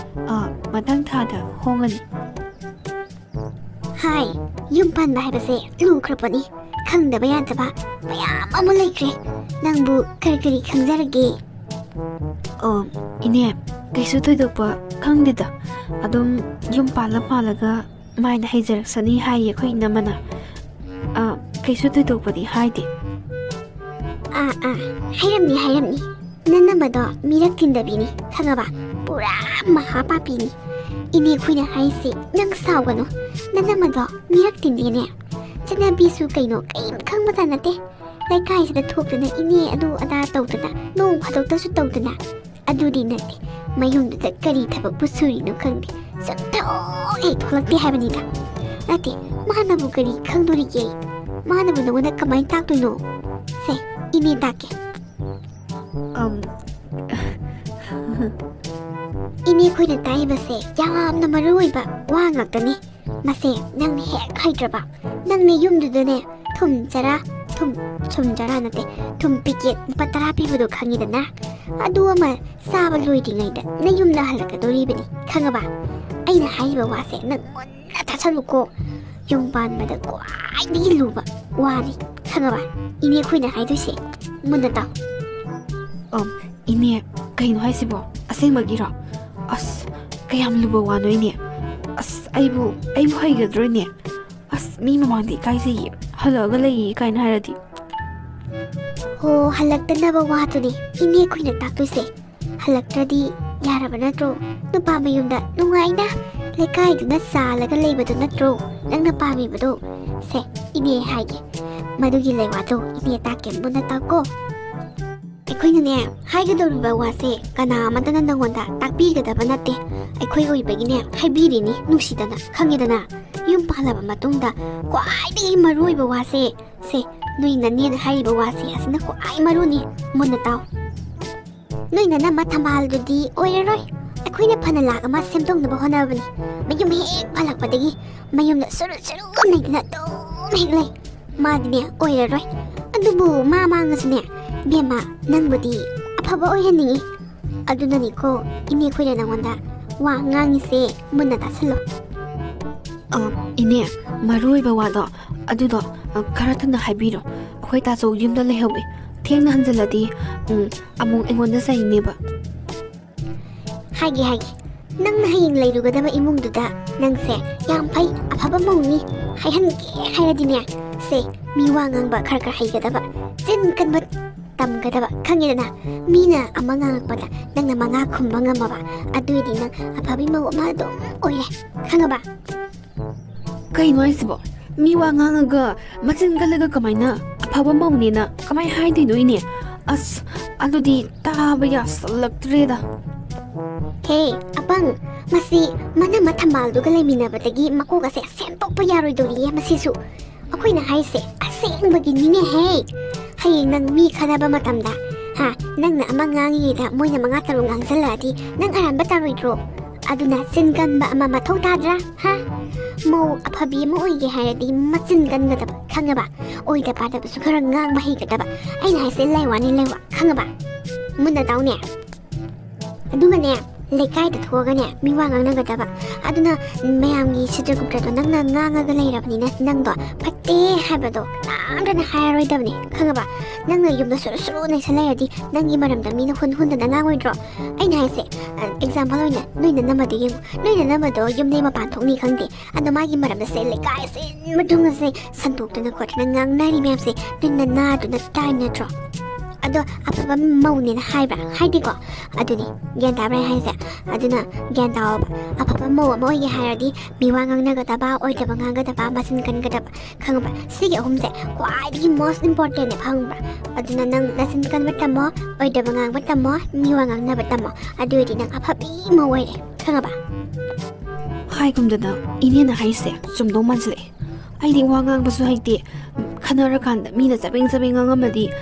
ꯑ, ꯃꯊꯪ ꯊꯥꯗ ꯍꯣꯡꯉꯅꯤ꯫ ꯍꯥꯏ, ꯌꯨꯝ ꯄꯥꯟꯕ ꯍꯥꯏꯕꯁꯦ ꯂꯨꯈ꯭ꯔꯕꯅꯤ꯫ ꯈꯪꯗꯕ ꯌꯥꯗꯕ ꯃꯌꯥꯝ ꯑꯃ ꯂꯩꯈ꯭ꯔꯦ꯫ ꯅꯪꯕꯨ ꯀꯔꯤ ꯀꯔꯤ ꯈꯪꯖꯔꯒꯦ? ꯑꯣ, ꯏꯅꯦ, ꯀꯩꯁꯨ ꯊꯣꯏꯗꯣꯛꯄ ꯈꯪꯗꯦꯗ꯫ ꯑꯗꯨꯝ ꯌꯨꯝ ꯄꯥꯜꯂ ꯄꯥꯜꯂꯒ ꯃꯥꯏꯅ ꯍꯩꯖꯔꯛꯁꯅꯤ ꯍꯥꯏꯌꯦ ꯑꯩꯈꯣꯏ ꯏꯅꯝꯃꯅ꯫ ꯑ, ꯀꯩꯁꯨ ꯊꯣꯏꯗꯣꯛꯄꯗꯤ ꯍꯥꯏꯗꯦ꯫ ꯑꯥ, ꯑꯥ, ꯍꯥꯏꯔꯝꯅꯤ, ꯍꯥꯏꯔꯝꯅꯤ꯫ ꯅꯅꯝꯃꯗꯣ ꯃꯤꯔꯛ ꯇꯤꯟꯗꯕꯤꯅꯤ, ꯈꯪꯉꯕ? ꯄꯨꯔꯥ ꯃꯍꯥ ꯄꯥꯄꯤꯅꯤ꯫ ꯏꯅꯦ ꯑꯩꯈꯣꯏꯅ ꯍꯥꯏꯁꯦ ꯅꯪ ꯁꯥꯎꯒꯅꯨ꯫ ꯅꯅꯝꯃꯗꯣ ꯃꯤꯔꯛ ꯇꯤꯟꯗꯦꯅꯦ꯫ ꯆꯠꯅꯕꯤꯁꯨ ꯀꯩꯅꯣ ꯀꯔꯤꯝ ꯈꯪꯕꯖꯥꯠ ꯅꯠꯇꯦ꯫ ꯂꯩꯀꯥꯏꯁꯤꯗ ꯊꯣꯛꯇꯅ ꯏꯅꯦ ꯑꯗꯨ ꯑꯗꯥ ꯇꯧꯗꯅ, ꯅꯣꯡ ꯐꯥꯗꯣꯛꯇꯁꯨ ꯇꯧꯗꯅ꯫ ꯑꯗꯨꯗꯤ ꯅꯠꯇꯦ, ꯃꯌꯨꯝꯗꯨꯗ ꯀꯔꯤ ꯊꯕꯛꯄꯨ ꯁꯨꯔꯤꯅꯣ ꯈꯪꯗꯦ, ꯁꯨꯡꯊꯣꯛ ꯍꯦꯛ ꯊꯣꯛꯂꯛꯇꯦ ꯍꯥꯏꯕꯅꯤꯗ꯫ ꯅꯠꯇꯦ, ꯃꯥꯅꯕꯨ ꯀꯔꯤ ꯈꯪꯗꯣꯔꯤꯒꯦ? ꯃꯥꯅꯕꯨ ꯅꯉꯣꯟꯗ ꯀꯃꯥꯏꯅ ꯇꯥꯛꯇꯣꯏꯅꯣ? ꯁꯦ, ꯏꯅꯦ ꯇꯥꯛꯀꯦ꯫ ꯑꯝ, ꯏꯅꯦ ꯑꯩꯈꯣꯏꯅ ꯇꯥꯛꯏꯕꯁꯦ ꯌꯥꯝꯅ ꯃꯔꯨ ꯑꯣꯏꯕ ꯋꯥ ꯉꯥꯛꯇꯅꯤ꯫ ꯃꯁꯦ ꯅꯪꯅ ꯍꯦꯛ ꯍꯩꯇ꯭ꯔꯕ, ꯅꯪꯅ ꯌꯨꯝꯗꯨꯗꯅꯦ ꯊꯨꯝ ꯆꯔꯥ, ꯊꯨꯝ, ꯊꯨꯝ ꯆꯔꯥ ꯅꯠꯇꯦ, ꯊꯨꯝ ꯄꯤꯀꯦꯠ ꯂꯨꯄꯥ ꯇꯔꯥ ꯄꯤꯕꯗꯣ ꯈꯪꯉꯤꯗꯅ? ꯑꯗꯨ ꯑꯃ ꯆꯥꯕ ꯂꯣꯏꯗ꯭ꯔꯤꯉꯩꯗ ꯅꯌꯨꯝꯗ ꯍꯜꯂꯛꯀꯗꯧꯔꯤꯕꯅꯤ, ꯈꯪꯉꯕ? ꯑꯩꯅ ꯍꯥꯏꯔꯤꯕ ꯋꯥꯁꯦ ꯅꯪ ꯃꯨꯟꯅ ꯇꯥꯁꯜꯂꯨꯀꯣ꯫ ꯌꯨꯝ ꯄꯥꯟꯕꯗ ꯈ꯭ꯋꯥꯏꯗꯒꯤ ꯂꯨꯕ ꯋꯥꯅꯤ, ꯈꯪꯉꯕ? ꯏꯅꯦ ꯑꯩꯈꯣꯏꯅ ꯍꯥꯏꯗꯣꯏꯁꯦ ꯃꯨꯟꯅ ꯇꯥꯎ꯫ ꯑꯝ, ꯏꯅꯦ, ꯀꯩꯅꯣ ꯍꯥꯏꯁꯤꯕꯣ? ꯑꯁꯦꯡꯕꯒꯤꯔꯣ? ꯑꯁ, ꯀꯌꯥꯝ ꯂꯨꯕ ꯋꯥꯅꯣ ꯏꯅꯦ? ꯑꯁ, ꯑꯩꯕꯨ, ꯑꯩꯕꯨ ꯍꯩꯒꯗ꯭ꯔꯣ ꯏꯅꯦ? ꯑꯁ, ꯃꯤ ꯃꯃꯥꯡꯗ ꯏꯀꯥꯏꯖꯩꯌꯦ, ꯍꯜꯂꯛꯑꯒ ꯂꯩꯌꯦ ꯀꯥꯏꯅ ꯍꯥꯏꯔꯗꯤ꯫ ꯍꯣ, ꯍꯜꯂꯛꯇꯅꯕ ꯋꯥꯗꯨꯅꯤ ꯏꯅꯦ ꯑꯩꯈꯣꯏꯅ ꯇꯥꯛꯇꯣꯏꯁꯦ꯫ ꯍꯜꯂꯛꯇ꯭ꯔꯗꯤ ꯌꯥꯔꯕ ꯅꯠꯇ꯭ꯔꯣ? ꯅꯨꯄꯥ ꯃꯌꯨꯝꯗ ꯅꯨꯡꯉꯥꯏꯅ ꯂꯩꯀꯥꯏꯗꯨꯅ ꯆꯥꯜꯂꯒ ꯂꯩꯕꯗꯨ ꯅꯠꯇ꯭ꯔꯣ ꯅꯪꯅ ꯄꯥꯝꯃꯤꯕꯗꯣ? ꯁꯦ, ꯏꯅꯦ ꯍꯥꯏꯒꯦ, ꯃꯗꯨꯒꯤ ꯂꯩꯋꯥꯗꯣ ꯏꯅꯦ ꯇꯥꯛꯀꯦ, ꯃꯨꯟꯅ ꯇꯥꯎꯀꯣ꯫ ꯑꯩꯈꯣꯏꯅꯅꯦ, ꯍꯥꯏꯒꯗꯧꯔꯤꯕ ꯋꯥꯁꯦ ꯀꯅꯥ ꯑꯃꯠꯇꯅ ꯅꯪꯉꯣꯟꯗ ꯇꯥꯛꯄꯤꯒꯗꯕ ꯅꯠꯇꯦ꯫ ꯑꯩꯈꯣꯏ ꯑꯣꯏꯕꯒꯤꯅꯦ ꯍꯥꯏꯕꯤꯔꯤꯅꯤ, ꯅꯨꯡꯁꯤꯗꯅ, ꯈꯪꯉꯦꯗꯅ? ꯌꯨꯝ ꯄꯥꯜꯂꯕ ꯃꯇꯨꯡꯗ ꯈ꯭ꯋꯥꯏꯗꯒꯤ ꯃꯔꯨꯑꯣꯏꯕ ꯋꯥꯁꯦ, ꯁꯦ, ꯅꯣꯏ ꯅꯅꯦꯅ ꯍꯥꯏꯔꯤꯕ ꯋꯥꯁꯦ ꯑꯁꯤꯅ ꯈ꯭ꯋꯥꯏ ꯃꯔꯨꯅꯤ꯫ ꯃꯨꯟꯅ ꯇꯥꯎ꯫ ꯅꯣꯏ ꯅꯅꯝꯃ ꯊꯝꯕꯥꯜꯗꯨꯗꯤ ꯑꯣꯏꯔꯔꯣꯏ꯫ ꯑꯩꯈꯣꯏꯅ ꯐꯅ ꯂꯥꯛ ꯑꯃ ꯁꯦꯝꯗꯣꯛꯅꯕ ꯍꯣꯠꯅꯕꯅꯤ꯫ ꯃꯌꯨꯝ ꯍꯦꯛ ꯄꯥꯜꯂꯛꯄꯗꯒꯤ ꯃꯌꯨꯝꯗ ꯁꯨꯔꯨ ꯁꯨꯔꯨ ꯅꯩꯗꯅ ꯑꯗꯨꯝ ꯍꯦꯛ ꯂꯩ꯫ ꯃꯥꯗꯤꯅꯦ ꯑꯣꯏꯔꯔꯣꯏ꯫ ꯑꯗꯨꯕꯨ ꯃꯥ ꯃꯥꯡꯉꯁꯨꯅꯦ, ꯕꯦꯝꯃ, ꯅꯪꯕꯨꯗꯤ ꯑꯐꯕ ꯑꯣꯏꯍꯟꯅꯤꯡꯉꯤ꯫ ꯑꯗꯨꯅꯅꯤꯀꯣ ꯏꯅꯦ ꯑꯩꯈꯣꯏꯅ ꯅꯪꯉꯣꯟꯗ ꯋꯥ ꯉꯥꯡꯉꯤꯁꯦ꯫ ꯃꯨꯟꯅ ꯇꯥꯁꯜꯂꯣ꯫ ꯑ, ꯏꯅꯦ, ꯃꯔꯨ ꯑꯣꯏꯕ ꯋꯥꯗꯣ ꯑꯗꯨꯗꯣ, ꯑ, ꯈꯔ ꯊꯨꯅ ꯍꯥꯏꯕꯤꯔꯣ꯫ ꯑꯩꯈꯣꯏ ꯇꯥꯆꯧ ꯌꯨꯝꯗ ꯂꯩꯍꯧꯋꯤ꯫ ꯊꯦꯡꯅ ꯍꯟꯖꯤꯜꯂꯗꯤ, ꯎꯝ, ꯑꯃꯨꯛ ꯑꯩꯉꯣꯟꯗ ꯆꯩꯅꯦꯕ꯫ ꯍꯥꯏꯒꯦ, ꯍꯥꯏꯒꯦ꯫ ꯅꯪꯅ ꯍꯌꯦꯡ ꯂꯩꯔꯨꯒꯗꯕ ꯏꯃꯨꯡꯗꯨꯗ ꯅꯪꯁꯦ ꯌꯥꯝ ꯐꯩ, ꯑꯐꯕ ꯃꯧꯅꯤ ꯍꯥꯏꯍꯟꯒꯦ ꯍꯥꯏꯔꯗꯤꯅꯦ, ꯁꯦ, ꯃꯤ ꯋꯥ ꯉꯥꯡꯕ ꯈꯔ ꯈꯔ ꯍꯩꯒꯗꯕ, ꯆꯤꯟ ꯀꯟꯕ ꯇꯝꯒꯗꯕ, ꯈꯪꯉꯦꯗꯅ? ꯃꯤꯅ ꯑꯃ ꯉꯥꯡꯉꯛꯄꯗ ꯅꯪꯅ ꯃꯉꯥ ꯈꯨꯝꯕ ꯉꯝꯃꯕ, ꯑꯗꯨꯏꯗꯤ ꯅꯪ ꯑꯐꯕꯤ ꯃꯧ ꯑꯃ ꯑꯗꯨꯝ ꯑꯣꯏꯔꯦ, ꯈꯪꯉꯕ? ꯀꯩꯅꯣ ꯍꯥꯏꯁꯤꯕꯣ? ꯃꯤ ꯋꯥ ꯉꯥꯡꯉꯒ ꯃꯆꯤꯟ ꯀꯜꯂꯒ ꯀꯃꯥꯏꯅ ꯑꯐꯕ ꯃꯧꯅꯦꯅ ꯀꯃꯥꯏ ꯍꯥꯏꯗꯣꯏꯅꯣ, ꯏꯅꯦ? ꯑꯁ, ꯑꯗꯨꯗꯤ ꯇꯥꯕ ꯌꯥꯁꯜꯂꯛꯇ꯭ꯔꯦꯗ꯫ ꯍꯦ, ꯑꯄꯪ, ꯃꯁꯤ ꯃꯅꯝꯃ ꯊꯝꯕꯥꯜꯗꯨꯒ ꯂꯩꯃꯤꯟꯅꯕꯗꯒꯤ ꯃꯀꯣꯛ ꯑꯁꯦ ꯁꯦꯝꯗꯣꯛꯄ ꯌꯥꯔꯣꯏꯗꯧꯔꯤꯌꯦ ꯃꯁꯤꯁꯨ꯫ ꯑꯩꯈꯣꯏꯅ ꯍꯥꯏꯁꯦ ꯑꯁꯦꯡꯕꯒꯤꯅꯤꯅꯦꯍꯦ꯫ ꯍꯌꯦꯡ ꯅꯪ ꯃꯤ ꯈꯠꯅꯕ ꯃꯇꯝꯗ, ꯍꯥ, ꯅꯪꯅ ꯑꯃ ꯉꯥꯡꯉꯤꯉꯩꯗ ꯃꯣꯏꯅ ꯃꯉꯥ ꯇꯔꯨꯛ ꯉꯥꯡꯁꯤꯜꯂꯛꯑꯗꯤ ꯅꯪ ꯑꯔꯥꯟꯕ ꯇꯥꯔꯣꯏꯗ꯭ꯔꯣ? ꯑꯗꯨꯅ ꯆꯤꯟ ꯀꯟꯕ ꯑꯃ ꯃꯊꯧ ꯇꯥꯗ꯭ꯔꯥ? ꯍꯥ? ꯃꯧ ꯑꯐꯕꯤ ꯑꯃ ꯑꯣꯏꯒꯦ ꯍꯥꯏꯔꯗꯤ ꯃꯆꯤꯟ ꯀꯟꯒꯗꯕ, ꯈꯪꯉꯕ? ꯑꯣꯏꯗ ꯄꯥꯗꯕꯁꯨ ꯈꯔ ꯉꯥꯡꯕ ꯍꯩꯒꯗꯕ꯫ ꯑꯩꯅ ꯍꯥꯏꯁꯦ ꯂꯥꯏ ꯋꯥꯅꯤ, ꯂꯥꯏ ꯋꯥ, ꯈꯪꯉꯕ? ꯃꯨꯟꯅ ꯇꯥꯎꯅꯦ꯫ ꯑꯗꯨꯒꯅꯦ, ꯂꯩꯀꯥꯏꯗ ꯊꯣꯛꯑꯒꯅꯦ ꯃꯤ ꯋꯥ ꯉꯥꯡꯅꯒꯗꯕ꯫ ꯑꯗꯨꯅ ꯃꯌꯥꯝꯒꯤ ꯁꯤꯇ꯭ꯔꯒꯨꯞꯇꯗꯣ ꯅꯪꯅ ꯉꯥꯡꯉꯒ ꯂꯩꯔꯕꯅꯤꯅ ꯅꯪꯗꯣ ꯐꯠꯇꯦ ꯍꯥꯏꯕꯗꯣ ꯀꯅꯥꯝꯇꯅ ꯍꯥꯏꯔꯔꯣꯏꯗꯕꯅꯤ, ꯈꯪꯉꯕ? ꯅꯪꯅ ꯌꯨꯝꯗ ꯁꯨꯔꯨ ꯁꯨꯔꯨ ꯅꯩꯁꯟ ꯂꯩꯔꯗꯤ ꯅꯪꯒꯤ ꯃꯔꯝꯗ ꯃꯤꯅ ꯍꯨꯟ ꯍꯨꯟꯗꯅ ꯉꯥꯡꯉꯣꯏꯗ꯭ꯔꯣ? ꯑꯩꯅ ꯍꯥꯏꯁꯦ, ꯑꯦꯛꯖꯥꯝꯄꯜ ꯑꯣꯏꯅ ꯅꯣꯏ ꯅꯅꯝꯃꯗꯣ ꯌꯦꯡꯉꯨ꯫ ꯅꯣꯏ ꯅꯅꯝꯃꯗꯣ ꯌꯨꯝꯗꯩ ꯃꯄꯥꯟ ꯊꯣꯛꯅꯤ ꯈꯪꯗꯦ, ꯑꯗꯣ ꯃꯥꯒꯤ ꯃꯔꯝꯗ ꯁꯦ ꯂꯩꯀꯥꯏ ꯁꯤꯟꯕ ꯊꯨꯡꯅꯁꯦ ꯁꯟꯗꯣꯛꯇꯅ ꯈꯣꯠꯇꯅ ꯉꯥꯡꯅꯔꯤ ꯃꯌꯥꯝꯁꯦ ꯅꯣꯏ ꯅꯅꯥꯗꯨꯅ ꯇꯥꯏ ꯅꯠꯇ꯭ꯔꯣ? ꯑꯗꯣ ꯑꯐꯕ ꯃꯧꯅꯦꯅ ꯍꯥꯏꯕ꯭ꯔꯥ? ꯍꯥꯏꯗꯦꯀꯣ? ꯑꯗꯨꯅꯤ, ꯒ꯭ꯌꯥꯟ ꯇꯥꯕ꯭ꯔꯥ ꯑꯩ ꯍꯥꯏꯁꯦ? ꯑꯗꯨꯅ ꯒ꯭ꯌꯥꯟ ꯇꯥꯑꯣꯕ, ꯑꯐꯕ ꯃꯧ ꯑꯃ ꯑꯣꯏꯒꯦ ꯍꯥꯏꯔꯗꯤ ꯃꯤ ꯋꯥ ꯉꯥꯡꯅꯒꯗꯕ, ꯑꯣꯏꯗꯕ ꯉꯥꯡꯒꯗꯕ, ꯃꯆꯤꯟ ꯀꯟꯒꯗꯕ, ꯈꯪꯉꯕ? ꯁꯤꯒꯤ ꯑꯍꯨꯝꯁꯦ ꯈ꯭ꯋꯥꯏꯗꯒꯤ most importantꯅꯦ, ꯈꯪꯉꯕ? ꯑꯗꯨꯅ ꯅꯪ ꯅꯆꯤꯟ ꯀꯟꯕ ꯇꯝꯃꯣ, ꯑꯣꯏꯗꯕ ꯉꯥꯡꯕ ꯇꯝꯃꯣ, ꯃꯤ ꯋꯥ ꯉꯥꯡꯅꯕ ꯇꯝꯃꯣ, ꯑꯗꯨ ꯑꯣꯏꯔꯗꯤ ꯅꯪ ꯑꯐꯕꯤ ꯑꯃ ꯑꯣꯏꯔꯦ, ꯈꯪꯉꯕ? ꯍꯥꯏꯒꯨꯝꯗꯅ ꯏꯅꯦꯅ ꯍꯥꯏꯁꯦ ꯆꯨꯝꯗꯧ ꯃꯥꯟꯁꯤꯜꯂꯛꯑꯦ꯫ ꯑꯩꯗꯤ ꯋꯥ ꯉꯥꯡꯕꯁꯨ ꯍꯩꯇꯦ, ꯈꯟꯅꯔꯀꯥꯟꯗ ꯃꯤꯅ ꯆꯕꯦꯡ ꯆꯕꯦꯡ ꯉꯥꯡꯉꯝꯃꯗꯤ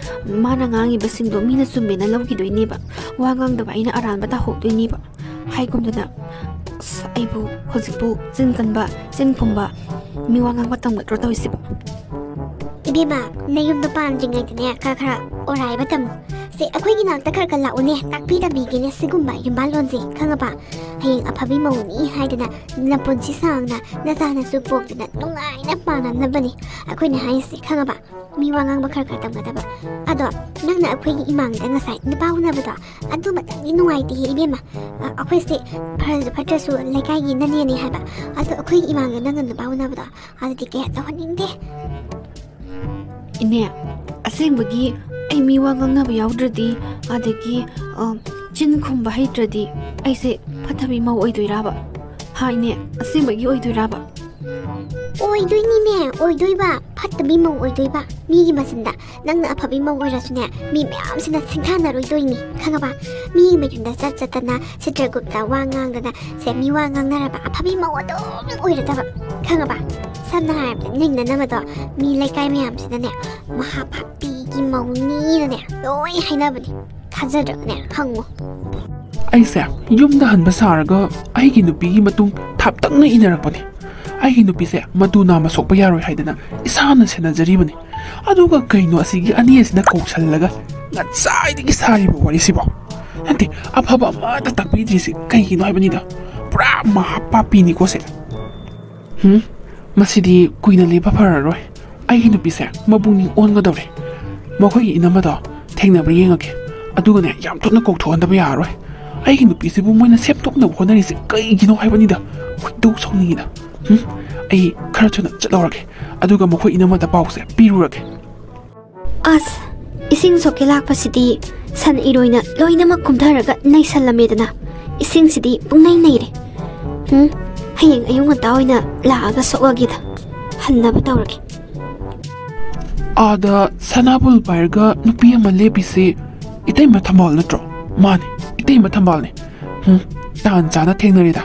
ꯃꯥꯅ ꯉꯥꯡꯉꯤꯕꯁꯤꯡꯗꯣ ꯃꯤꯅ ꯆꯨꯝꯃꯦꯅ ꯂꯧꯈꯤꯗꯣꯏꯅꯦꯕ꯫ ꯋꯥ ꯉꯥꯡꯗꯕ ꯑꯩꯅ ꯑꯔꯥꯟꯕ ꯇꯥꯍꯧꯗꯣꯏꯅꯦꯕ꯫ ꯍꯥꯏꯒꯨꯝꯗꯅ, ꯑꯁ, ꯑꯩꯕꯨ ꯍꯧꯖꯤꯛꯄꯨ ꯆꯤꯟ ꯀꯟꯕ, ꯆꯤꯟ ꯈꯨꯝꯕ, ꯃꯤ ꯋꯥ ꯉꯥꯡꯕ ꯇꯝꯒꯗ꯭ꯔꯣ ꯇꯧꯔꯤꯁꯤꯕꯣ? ꯏꯕꯦꯝꯃ, ꯅꯌꯨꯝꯗ ꯄꯥꯟꯗ꯭ꯔꯤꯉꯩꯗꯅꯦ ꯈꯔ ꯈꯔ ꯑꯣꯔꯥꯏꯕ ꯇꯝꯃꯨ꯫ ꯁꯦ, ꯑꯩꯈꯣꯏꯒꯤ ꯅꯥꯛꯇ ꯈꯔ ꯈꯔ ꯂꯥꯛꯎꯅꯦ, ꯇꯥꯛꯄꯤ ꯇꯝꯕꯤꯒꯦꯅꯦ ꯁꯤꯒꯨꯝꯕ ꯌꯨꯝꯕꯥꯜꯂꯣꯟꯁꯦ, ꯈꯪꯉꯕ? ꯍꯌꯦꯡ ꯑꯐꯕꯤ ꯃꯧꯅꯤ ꯍꯥꯏꯗꯅ ꯅꯄꯨꯟꯁꯤ ꯁꯥꯡꯅ ꯅꯆꯥ ꯅꯁꯨ ꯄꯣꯛꯇꯅ ꯅꯨꯡꯉꯥꯏꯅ ꯄꯥꯟꯅꯅꯕꯅꯤ ꯑꯩꯈꯣꯏꯅ ꯍꯥꯏꯁꯦ, ꯈꯪꯉꯕ? ꯃꯤ ꯋꯥ ꯉꯥꯡꯕ ꯈꯔ ꯈꯔ ꯇꯝꯒꯗꯕ꯫ ꯑꯗꯣ ꯅꯪꯅ ꯑꯩꯈꯣꯏꯒꯤ ꯏꯃꯥꯡꯗ ꯉꯁꯥꯏ ꯅꯨꯄꯥ ꯎꯅꯕꯗꯣ, ꯑꯗꯨ ꯃꯇꯪꯗꯤ ꯅꯨꯡꯉꯥꯏꯇꯦꯍꯦ ꯏꯕꯦꯝꯃ꯫ ꯑ, ꯑꯩꯈꯣꯏꯁꯦ ꯐꯔꯁꯨ ꯐꯠꯇ꯭ꯔꯁꯨ ꯂꯩꯀꯥꯏꯒꯤ ꯅꯅꯦꯅꯦ ꯍꯥꯏꯕ꯫ ꯑꯗꯣ ꯑꯩꯈꯣꯏꯒꯤ ꯏꯃꯥꯡꯗ ꯅꯪꯅ ꯅꯨꯄꯥ ꯎꯅꯕꯗꯣ, ꯑꯗꯨꯗꯤ ꯀꯌꯥ ꯇꯧꯍꯟꯅꯤꯡꯗꯦ꯫ ꯏꯅꯦ, ꯑꯁꯦꯡꯕꯒꯤ ꯑꯩ ꯃꯤ ꯋꯥ ꯉꯥꯡꯅꯕ ꯌꯥꯎꯗ꯭ꯔꯗꯤ, ꯑꯗꯒꯤ, ꯑ, ꯆꯤꯟ ꯈꯨꯝꯕ ꯍꯩꯇ꯭ꯔꯗꯤ ꯑꯩꯁꯦ ꯐꯠꯇꯕꯤ ꯃꯧ ꯑꯣꯏꯗꯣꯏꯔꯕ? ꯍꯥ, ꯏꯅꯦ, ꯑꯁꯦꯡꯕꯒꯤ ꯑꯣꯏꯗꯣꯏꯔꯕ? ꯑꯣꯏꯗꯣꯏꯅꯤꯅꯦ, ꯑꯣꯏꯗꯣꯏꯕ꯫ ꯐꯠꯇꯕꯤ ꯃꯧ ꯑꯣꯏꯗꯣꯏꯕ꯫ ꯃꯤꯒꯤ ꯃꯆꯤꯟꯗ ꯅꯪꯅ ꯑꯐꯕꯤ ꯃꯧ ꯑꯣꯏꯔꯁꯨꯅꯦ, ꯃꯤ ꯃꯌꯥꯝꯁꯤꯅ ꯁꯤꯡꯊꯥꯅꯔꯣꯏꯗꯣꯏꯅꯤ, ꯈꯪꯉꯕ? ꯃꯤꯒꯤ ꯃꯌꯨꯝꯗ ꯆꯠ ꯆꯠꯇꯅ ꯁꯤꯇ꯭ꯔꯒꯨꯞꯇ ꯋꯥ ꯉꯥꯡꯗꯅ, ꯁꯦ, ꯃꯤ ꯋꯥ ꯉꯥꯡꯅꯔꯕ ꯑꯐꯕꯤ ꯃꯧ ꯑꯗꯨꯝ ꯑꯣꯏꯔꯗꯕ, ꯈꯪꯉꯕ? ꯁꯝꯅ ꯍꯥꯏꯔꯕꯗ ꯅꯤꯡꯅꯅꯕꯗꯣ, ꯃꯤ ꯂꯩꯀꯥꯏ ꯃꯌꯥꯝꯁꯤꯅꯅꯦ ꯃꯍꯥ ꯐꯥꯠꯄꯤꯒꯤ ꯃꯧꯅꯤꯅꯅꯦ ꯂꯣꯏ ꯍꯥꯏꯅꯕꯅꯦ꯫ ꯊꯥꯖꯗ꯭ꯔꯒꯅꯦ ꯍꯪꯉꯣ꯫ ꯑꯩꯁꯦ ꯌꯨꯝꯗ ꯍꯟꯕ ꯁꯥꯔꯒ ꯑꯩꯒꯤ ꯅꯨꯄꯤꯒꯤ ꯃꯇꯨꯡ ꯊꯥꯞꯇꯛꯅ ꯏꯟꯅꯔꯛꯄꯅꯦ꯫ ꯑꯩꯒꯤ ꯅꯨꯄꯤꯁꯦ ꯃꯇꯨ ꯅꯥꯝꯃ ꯁꯣꯛꯄ ꯌꯥꯔꯣꯏ ꯍꯥꯏꯗꯅ ꯏꯁꯥꯅ ꯁꯦꯟꯅꯖꯔꯤꯕꯅꯤ꯫ ꯑꯗꯨꯒ ꯀꯩꯅꯣ ꯑꯁꯤꯒꯤ ꯑꯅꯤ ꯑꯁꯤꯅ ꯀꯧꯁꯜꯂꯒ ꯉꯁꯥꯏꯗꯒꯤ ꯁꯥꯔꯤꯕ ꯋꯥꯔꯤꯁꯤꯕꯣ? ꯅꯠꯇꯦ, ꯑꯐꯕ ꯑꯃꯠꯇ ꯇꯥꯛꯄꯤꯗ꯭ꯔꯤꯁꯤ ꯀꯩꯒꯤꯅꯣ ꯍꯥꯏꯕꯅꯤꯗ꯫ ꯄꯨꯔꯥ ꯃꯍꯥꯄꯥꯄꯤꯅꯤꯀꯣ ꯁꯦ꯫ ꯍꯨꯝ, ꯃꯁꯤꯗꯤ ꯀꯨꯏꯅ ꯂꯦꯞꯄ ꯐꯔꯔꯣꯏ꯫ ꯑꯩꯒꯤ ꯅꯨꯄꯤꯁꯦ ꯃꯄꯨꯛꯅꯤꯡ ꯑꯣꯟꯒꯗꯧꯔꯦ꯫ ꯃꯈꯣꯏꯒꯤ ꯏꯅꯝꯃꯗꯣ ꯊꯦꯡꯅꯕ꯭ꯔꯥ ꯌꯦꯡꯉꯒꯦ꯫ ꯑꯗꯨꯒꯅꯦ, ꯌꯥꯝ ꯊꯨꯅ ꯀꯧꯊꯣꯛꯍꯟꯗꯕ ꯌꯥꯔꯔꯣꯏ꯫ ꯑꯩꯒꯤ ꯅꯨꯄꯤꯁꯤꯕꯨ ꯃꯣꯏꯅ ꯁꯦꯝꯗꯣꯛꯅꯕ ꯍꯣꯠꯅꯔꯤꯁꯦ ꯀꯩꯒꯤꯅꯣ ꯍꯥꯏꯕꯅꯤꯗ꯫ ꯈꯣꯏꯗꯧ ꯁꯥꯎꯅꯤꯡꯉꯤꯗ꯫ ꯍꯨꯝ? ꯑꯩ ꯈꯔ ꯊꯨꯅ ꯆꯠꯍꯧꯔꯒꯦ꯫ ꯑꯗꯨꯒ ꯃꯈꯣꯏ ꯏꯅꯝꯃꯗ ꯄꯥꯎꯁꯦ ꯄꯤꯔꯨꯔꯒꯦ꯫ ꯑꯁ, ꯏꯁꯤꯡ ꯁꯣꯛꯀꯦ ꯂꯥꯛꯄꯁꯤꯗꯤ ꯁꯟ ꯏꯔꯣꯏꯅ ꯂꯣꯏꯅꯃꯛ ꯀꯨꯝꯊꯔꯒ ꯅꯩꯁꯜꯂꯝꯃꯦꯗꯅ꯫ ꯏꯁꯤꯡꯁꯤꯗꯤ ꯄꯨꯡꯅꯩ ꯅꯩꯔꯦ꯫ ꯎꯝ, ꯍꯌꯦꯡ ꯑꯌꯨꯛ ꯉꯟꯇꯥ ꯑꯣꯏꯅ ꯂꯥꯛꯑꯒ ꯁꯣꯛꯑꯒꯦꯗ꯫ ꯍꯟꯅꯕ ꯇꯧꯔꯒꯦ꯫ ꯑꯥꯗ ꯁꯅꯥꯕꯨꯜ ꯄꯥꯏꯔꯒ ꯅꯨꯄꯤ ꯑꯃ ꯂꯦꯞꯄꯤꯁꯤ ꯏꯇꯩꯃ ꯊꯝꯕꯥꯜ ꯅꯠꯇ꯭ꯔꯣ? ꯃꯥꯅꯤ, ꯏꯇꯩꯃ ꯊꯝꯕꯥꯜꯅꯤ꯫ ꯎꯝ, ꯇꯥꯟ ꯆꯥꯅ ꯊꯦꯡꯅꯔꯦꯗ꯫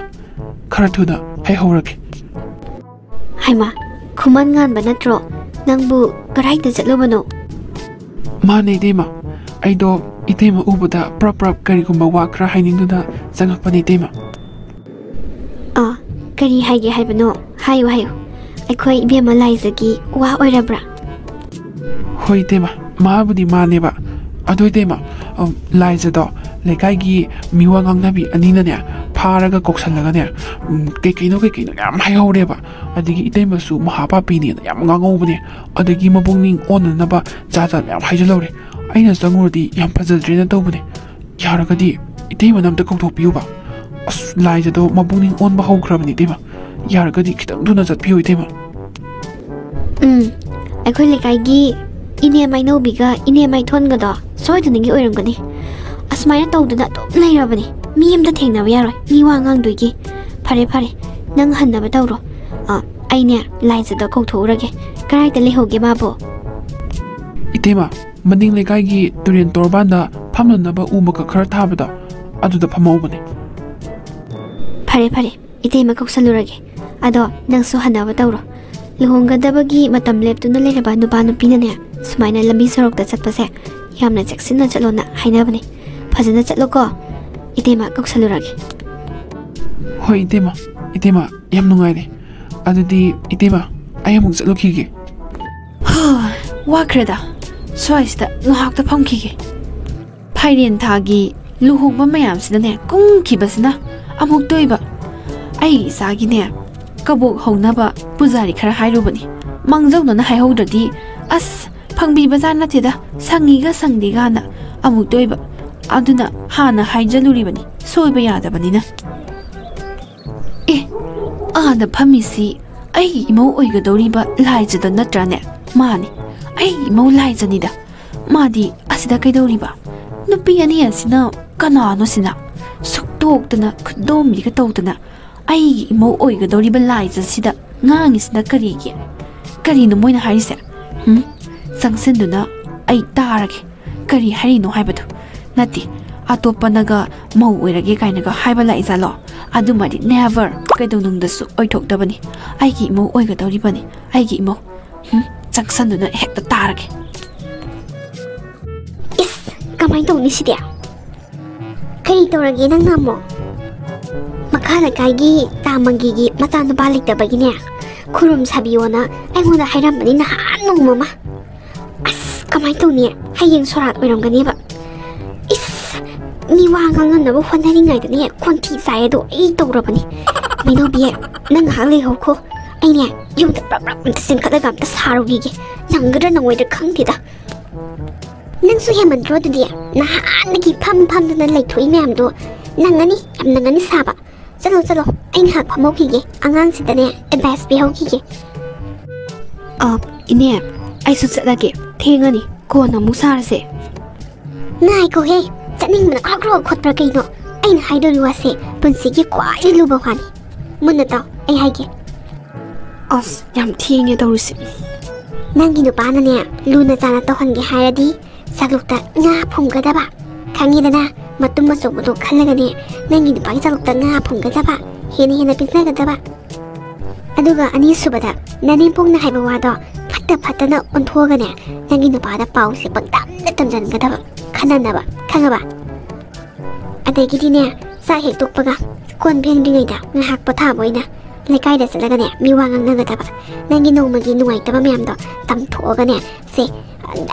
ꯈꯔ ꯊꯨꯅ ꯍꯩꯍꯧꯔꯒꯦ꯫ ꯍꯩꯃꯥ, ꯈꯨꯃꯟ ꯉꯥꯟꯕ ꯅꯠꯇ꯭ꯔꯣ? ꯅꯪꯕꯨ ꯀꯗꯥꯏꯗ ꯆꯠꯂꯨꯕꯅꯣ? ꯃꯥꯅꯦ ꯏꯇꯩꯃ, ꯑꯩꯗꯣ ꯏꯇꯩꯃ ꯎꯕꯗ ꯄ꯭ꯔꯞ ꯄ꯭ꯔꯞ ꯀꯔꯤꯒꯨꯝꯕ ꯋꯥ ꯈꯔ ꯍꯥꯏꯅꯤꯡꯗꯨꯅ ꯆꯪꯉꯛꯄꯅꯦ ꯏꯇꯩꯃ꯫ ꯑꯥ, ꯀꯔꯤ ꯍꯥꯏꯒꯦ ꯍꯥꯏꯕꯅꯣ? ꯍꯥꯏꯌꯨ, ꯍꯥꯏꯌꯨ꯫ ꯑꯩꯈꯣꯏ ꯏꯕꯦꯝꯃ ꯂꯥꯏꯖꯒꯤ ꯋꯥ ꯑꯣꯏꯔꯕ꯭ꯔꯥ? ꯍꯣꯏ ꯏꯇꯩꯃ, ꯃꯥꯕꯨꯗꯤ ꯃꯥꯅꯦꯕ꯫ ꯑꯗꯣ ꯏꯇꯩꯃ, ꯑꯝ, ꯂꯥꯏꯖꯗꯣ ꯂꯩꯀꯥꯏꯒꯤ ꯃꯤꯋꯥ ꯉꯥꯡꯅꯕꯤ ꯑꯅꯤꯅꯅꯦ, ꯐꯥꯔꯒ ꯀꯧꯁꯜꯂꯒꯅꯦ, ꯎꯝ, ꯀꯩ ꯀꯩꯅꯣ ꯀꯩ ꯀꯩꯅꯣ ꯌꯥꯝ ꯍꯥꯏꯍꯧꯔꯦꯕ꯫ ꯑꯗꯒꯤ ꯏꯇꯩꯃꯁꯨ ꯃꯍꯥꯄꯥꯄꯤꯅꯦꯅ ꯌꯥꯝ ꯉꯥꯡꯍꯧꯕꯅꯦ꯫ ꯑꯗꯒꯤ ꯃꯕꯨꯛꯅꯤꯡ ꯑꯣꯟꯅꯅꯕ ꯖꯥꯠ ꯖꯥꯠ ꯃꯌꯥꯝ ꯍꯥꯏꯖꯤꯜꯍꯧꯔꯦ꯫ ꯑꯩꯅ ꯆꯪꯉꯨꯔꯗꯤ ꯌꯥꯝ ꯐꯖꯗ꯭ꯔꯦꯅ ꯇꯧꯕꯅꯦ꯫ ꯌꯥꯔꯒꯗꯤ ꯏꯇꯩꯃꯅ ꯑꯝꯇ ꯀꯧꯊꯣꯛꯄꯤꯌꯨꯕ꯫ ꯑꯁ, ꯂꯥꯏꯖꯗꯣ ꯃꯕꯨꯛꯅꯤꯡ ꯑꯣꯟꯕ ꯍꯧꯈ꯭ꯔꯕꯅꯤ ꯏꯇꯩꯃ꯫ ꯌꯥꯔꯒꯗꯤ ꯈꯤꯇꯪ ꯊꯨꯅ ꯆꯠꯄꯤꯌꯨ ꯏꯇꯩꯃ꯫ ꯎꯝ, ꯑꯩꯈꯣꯏ ꯂꯩꯀꯥꯏꯒꯤ ꯏꯅꯦ ꯃꯥꯏꯅꯧꯕꯤꯒ ꯏꯅꯦ ꯃꯥꯏꯊꯣꯟꯒꯗꯣ ꯁꯣꯏꯗꯅꯒꯤ ꯑꯣꯏꯔꯝꯒꯅꯤ꯫ ꯑꯁꯨꯃꯥꯏꯅ ꯇꯧꯗꯅ ꯑꯗꯨꯝ ꯂꯩꯔꯕꯅꯤ꯫ ꯃꯤ ꯑꯝꯇ ꯊꯦꯡꯅꯕ ꯌꯥꯔꯣꯏ, ꯃꯤ ꯋꯥ ꯉꯥꯡꯗꯣꯏꯒꯤ꯫ ꯐꯔꯦ, ꯐꯔꯦ, ꯅꯪ ꯍꯟꯅꯕ ꯇꯧꯔꯣ꯫ ꯑ, ꯑꯩꯅꯦ ꯂꯥꯏꯖꯗꯣ ꯀꯧꯊꯣꯛꯎꯔꯒꯦ꯫ ꯀꯗꯥꯏꯗ ꯂꯩꯍꯧꯒꯦ ꯃꯥꯕꯣ? ꯏꯇꯩꯃ, ꯃꯅꯤꯡ ꯂꯩꯀꯥꯏꯒꯤ ꯇꯨꯔꯦꯟ ꯇꯣꯔꯕꯥꯟꯗ ꯐꯝꯅꯅꯕ ꯎ ꯃꯀꯛ ꯈꯔ ꯊꯥꯕꯗꯣ, ꯑꯗꯨꯗ ꯐꯝꯍꯧꯕꯅꯦ꯫ ꯐꯔꯦ, ꯐꯔꯦ, ꯏꯇꯩꯃ ꯀꯧꯁꯜꯂꯨꯔꯒꯦ꯫ ꯑꯗꯣ ꯅꯪꯁꯨ ꯍꯟꯅꯕ ꯇꯧꯔꯣ꯫ ꯂꯨꯍꯣꯡꯒꯗꯕꯒꯤ ꯃꯇꯝ ꯂꯦꯞꯇꯨꯅ ꯂꯩꯔꯕ ꯅꯨꯄꯥ ꯅꯨꯄꯤꯅꯅꯦ, ꯁꯨꯃꯥꯏꯅ ꯂꯝꯕꯤ ꯁꯣꯔꯣꯛꯇ ꯆꯠꯄꯁꯦ ꯌꯥꯝꯅ ꯆꯦꯛꯁꯤꯟꯅ ꯆꯠꯂꯣꯅ ꯍꯥꯏꯅꯕꯅꯦ꯫ ꯐꯖꯅ ꯆꯠꯂꯣꯀꯣ꯫ ꯏꯇꯩꯃ ꯀꯧꯁꯜꯂꯨꯔꯒꯦ꯫ ꯍꯣꯏ ꯏꯇꯩꯃ, ꯏꯇꯩꯃ, ꯌꯥꯝ ꯅꯨꯡꯉꯥꯏꯔꯦ꯫ ꯑꯗꯨꯗꯤ ꯏꯇꯩꯃ, ꯑꯩ ꯑꯃꯨꯛ ꯆꯠꯂꯨꯈꯤꯒꯦ꯫ ꯍꯥ, ꯋꯥꯈ꯭ꯔꯦꯗ꯫ ꯁ꯭ꯋꯥꯏꯁꯤꯗ ꯉꯥꯏꯍꯥꯛꯇ ꯐꯝꯈꯤꯒꯦ꯫ ꯐꯥꯏꯔꯦꯟ ꯊꯥꯒꯤ ꯂꯨꯍꯣꯡꯕ ꯃꯌꯥꯝꯁꯤꯗꯅꯦ ꯀꯨꯝꯈꯤꯕꯁꯤꯅ ꯑꯃꯨꯛꯇꯣꯏꯕ꯫ ꯑꯩꯒꯤ ꯏꯆꯥꯒꯤꯅꯦ ꯀꯕꯣꯛ ꯍꯧꯅꯕ ꯄꯨꯖꯥꯔꯤ ꯈꯔ ꯍꯥꯏꯔꯨꯕꯅꯤ꯫ ꯃꯥꯡꯖꯧꯅꯅ ꯍꯥꯏꯍꯧꯗ꯭ꯔꯗꯤ ꯑꯁ ꯐꯪꯕꯤꯕꯖꯥꯠ ꯅꯠꯇꯦꯗ, ꯁꯪꯉꯤꯒ ꯁꯪꯗꯦꯒꯅ ꯑꯃꯨꯛꯇꯣꯏꯕ꯫ ꯑꯗꯨꯅ ꯍꯥꯟꯅ ꯍꯥꯏꯖꯜꯂꯨꯔꯤꯕꯅꯤ, ꯁꯣꯏꯕ ꯌꯥꯗꯕꯅꯤꯅ꯫ ꯑꯦ, ꯑꯥꯗ ꯐꯝꯃꯤꯁꯤ ꯑꯩꯒꯤ ꯏꯃꯧ ꯑꯣꯏꯒꯗꯧꯔꯤꯕ ꯂꯥꯏꯖꯗꯣ ꯅꯠꯇ꯭ꯔꯥꯅꯦ? ꯃꯥꯅꯤ, ꯑꯩꯒꯤ ꯏꯃꯧ ꯂꯥꯏꯖꯅꯤꯗ꯫ ꯃꯥꯗꯤ ꯑꯁꯤꯗ ꯀꯩꯗꯧꯔꯤꯕ? ꯅꯨꯄꯤ ꯑꯅꯤ ꯑꯁꯤꯅ ꯀꯅꯥꯅꯣ ꯁꯤꯅ? ꯁꯨꯛꯇꯣꯛꯇꯅ ꯈꯨꯗꯣꯝꯕꯤꯒ ꯇꯧꯗꯅ ꯑꯩꯒꯤ ꯏꯃꯧ ꯑꯣꯏꯒꯗꯧꯔꯤꯕ ꯂꯥꯏꯖꯁꯤꯗ ꯉꯥꯡꯉꯤꯁꯤꯅ ꯀꯔꯤꯒꯤ? ꯀꯔꯤꯅꯣ ꯃꯣꯏꯅ ꯍꯥꯏꯔꯤꯁꯦ? ꯍꯨꯝ? ꯆꯪꯁꯤꯟꯗꯨꯅ ꯑꯩ ꯇꯥꯔꯒꯦ꯫ ꯀꯔꯤ ꯍꯥꯏꯔꯤꯅꯣ ꯍꯥꯏꯕꯗꯨ? ꯅꯠꯇꯦ, ꯑꯇꯣꯞꯄꯅꯒ ꯃꯧ ꯑꯣꯏꯔꯒꯦ ꯀꯥꯏꯅꯒ ꯍꯥꯏꯕ ꯂꯥꯛꯏꯖꯥꯠꯂꯣ? ꯑꯗꯨꯃꯗꯤ never, ꯀꯩꯗꯧꯅꯨꯡꯗꯁꯨ ꯑꯣꯏꯊꯣꯛꯇꯕꯅꯤ꯫ ꯑꯩꯒꯤ ꯏꯃꯧ ꯑꯣꯏꯒꯗꯧꯔꯤꯕꯅꯤ, ꯑꯩꯒꯤ ꯏꯃꯧ꯫ ꯍꯨꯝ, ꯆꯪꯁꯟꯗꯨꯅ ꯍꯦꯛꯇ ꯇꯥꯔꯒꯦ꯫ ꯏꯁ, ꯀꯃꯥꯏꯅ ꯇꯧꯅꯤ ꯁꯤꯗꯤ? ꯀꯔꯤ ꯇꯧꯔꯒꯦ ꯅꯪꯅ ꯑꯃꯨꯛ? ꯃꯈꯥ ꯂꯩꯀꯥꯏꯒꯤ ꯇꯥ ꯃꯪꯒꯤꯒꯤ ꯃꯆꯥꯅꯨꯄꯥ ꯂꯩꯇꯕꯒꯤꯅꯦ, ꯈꯨꯔꯨꯝ ꯁꯥꯕꯤꯌꯣꯅ ꯑꯩꯉꯣꯟꯗ ꯍꯥꯏꯔꯝꯕꯅꯤ ꯅꯍꯥꯟ ꯅꯣꯡꯃ ꯑꯃ꯫ ꯑꯁ, ꯀꯃꯥꯏꯅ ꯇꯧꯅꯤ? ꯍꯌꯦꯡ ꯁꯣꯔꯥꯠ ꯑꯣꯏꯔꯝꯒꯅꯦꯕ꯫ ꯏꯁ, ꯃꯤ ꯋꯥ ꯉꯥꯡꯅꯅꯕ ꯍꯣꯠꯅꯔꯤꯉꯩꯗꯅꯦ ꯈꯣꯟꯊꯤ ꯆꯥꯏ ꯑꯗꯣ ꯑꯩ ꯇꯧꯔꯕꯅꯤ꯫ ꯃꯤꯅꯧꯕꯤ, ꯅꯪ ꯉꯥꯏꯍꯥꯛ ꯂꯩꯍꯧꯈꯣ꯫ ꯑꯩꯅꯦ ꯌꯨꯝꯗ ꯄ꯭ꯔꯞ ꯄ꯭ꯔꯞ ꯑꯝꯇ ꯆꯦꯟꯈꯠꯂꯒ ꯑꯝꯇ ꯁꯥꯔꯨꯈꯤꯒꯦ꯫ ꯅꯪꯒꯗ꯭ꯔꯥ ꯅꯪꯉꯣꯏꯗ꯭ꯔꯥ ꯈꯪꯗꯦꯗ꯫ ꯅꯪꯁꯨ ꯍꯦꯟꯃꯟꯗ꯭ꯔꯣ ꯑꯗꯨꯗꯤ? ꯅꯍꯥꯟꯗꯒꯤ ꯐꯝ ꯐꯝꯗꯅ ꯂꯩꯊꯣꯛꯏ ꯃꯌꯥꯝꯗꯣ ꯅꯪꯉꯅꯤ, ꯌꯥꯝ ꯅꯪꯉꯅꯤ ꯁꯥꯕ꯫ ꯆꯠꯂꯣ, ꯆꯠꯂꯣ, ꯑꯩ ꯉꯥꯏꯍꯥꯛ ꯐꯝꯍꯧꯈꯤꯒꯦ, ꯑꯉꯥꯡꯁꯤꯗꯅꯦ ꯑꯦꯗꯚꯥꯏꯁ ꯄꯤꯍꯧꯈꯤꯒꯦ꯫ ꯑ, ꯏꯅꯦ, ꯑꯩꯁꯨ ꯆꯠꯂꯒꯦ, ꯊꯦꯡꯉꯅꯤ, ꯀꯣꯟꯅ ꯑꯃꯨꯛ ꯁꯥꯔꯁꯦ꯫ ꯉꯥꯏꯈꯣꯍꯦ, ꯆꯠꯅꯤꯡꯕꯅ ꯈ꯭ꯔꯣꯛ ꯈ꯭ꯔꯣꯛ ꯈꯣꯠꯄ꯭ꯔꯥ ꯀꯩꯅꯣ? ꯑꯩꯅ ꯍꯥꯏꯗꯣꯔꯤ ꯋꯥꯁꯦ ꯄꯨꯟꯁꯤꯒꯤ ꯈ꯭ꯋꯥꯏꯗꯒꯤ ꯂꯨꯕ ꯋꯥꯅꯤ꯫ ꯃꯨꯟꯅ ꯇꯥꯎ, ꯑꯩ ꯍꯥꯏꯒꯦ꯫ ꯑꯁ, ꯌꯥꯝ ꯊꯦꯡꯉꯦ ꯇꯧꯔꯤꯁꯦ꯫ ꯅꯪꯒꯤ ꯅꯨꯄꯥꯅꯅꯦ ꯂꯨꯅ ꯆꯥꯅ ꯇꯧꯍꯟꯒꯦ ꯍꯥꯏꯔꯗꯤ ꯆꯥꯛꯂꯨꯛꯇ ꯉꯥ ꯐꯨꯝꯒꯗꯕ꯫ ꯈꯪꯉꯤꯗꯅ, ꯃꯇꯨꯝ ꯑꯆꯧꯕꯗꯣ ꯈꯜꯂꯒꯅꯦ ꯅꯪꯒꯤ ꯅꯨꯄꯥꯒꯤ ꯆꯥꯛꯂꯨꯛꯇ ꯉꯥ ꯐꯨꯝꯒꯗꯕ꯫ ꯍꯦꯟꯅ ꯍꯦꯟꯅ ꯄꯤꯖꯒꯗꯕ꯫ ꯑꯗꯨꯒ ꯑꯅꯤꯁꯨꯕꯗ, ꯅꯅꯦꯝꯄꯣꯛꯅ ꯍꯥꯏꯕ ꯋꯥꯗꯣ ꯐꯠꯇ ꯐꯠꯇꯅ ꯑꯣꯟꯊꯣꯛꯑꯒꯅꯦ ꯅꯪꯒꯤ ꯅꯨꯄꯥꯗ ꯄꯥꯎꯁꯦ ꯄꯪꯇꯝꯗ ꯇꯝꯖꯟꯒꯗꯕ꯫ ꯈꯟꯅꯅꯕ, ꯈꯪꯉꯕ? ꯑꯗꯒꯤꯗꯤꯅꯦ, ꯆꯥꯛ ꯍꯦꯛ ꯇꯣꯛꯄꯒ ꯀꯣꯟ ꯐꯦꯡꯗ꯭ꯔꯤꯉꯩꯗ ꯉꯥꯏꯍꯥꯛ ꯄꯣꯊꯥꯕ ꯑꯣꯏꯅ ꯂꯩꯀꯥꯏꯗ ꯆꯠꯂꯒꯅꯦ ꯃꯤ ꯋꯥ ꯉꯥꯡꯅꯒꯗꯕ꯫ ꯅꯪꯒꯤ ꯅꯣꯡꯃꯒꯤ ꯅꯨꯡꯉꯥꯏꯇꯕ ꯃꯌꯥꯝꯗꯣ ꯇꯝꯊꯣꯛꯑꯒꯅꯦ, ꯁꯦ,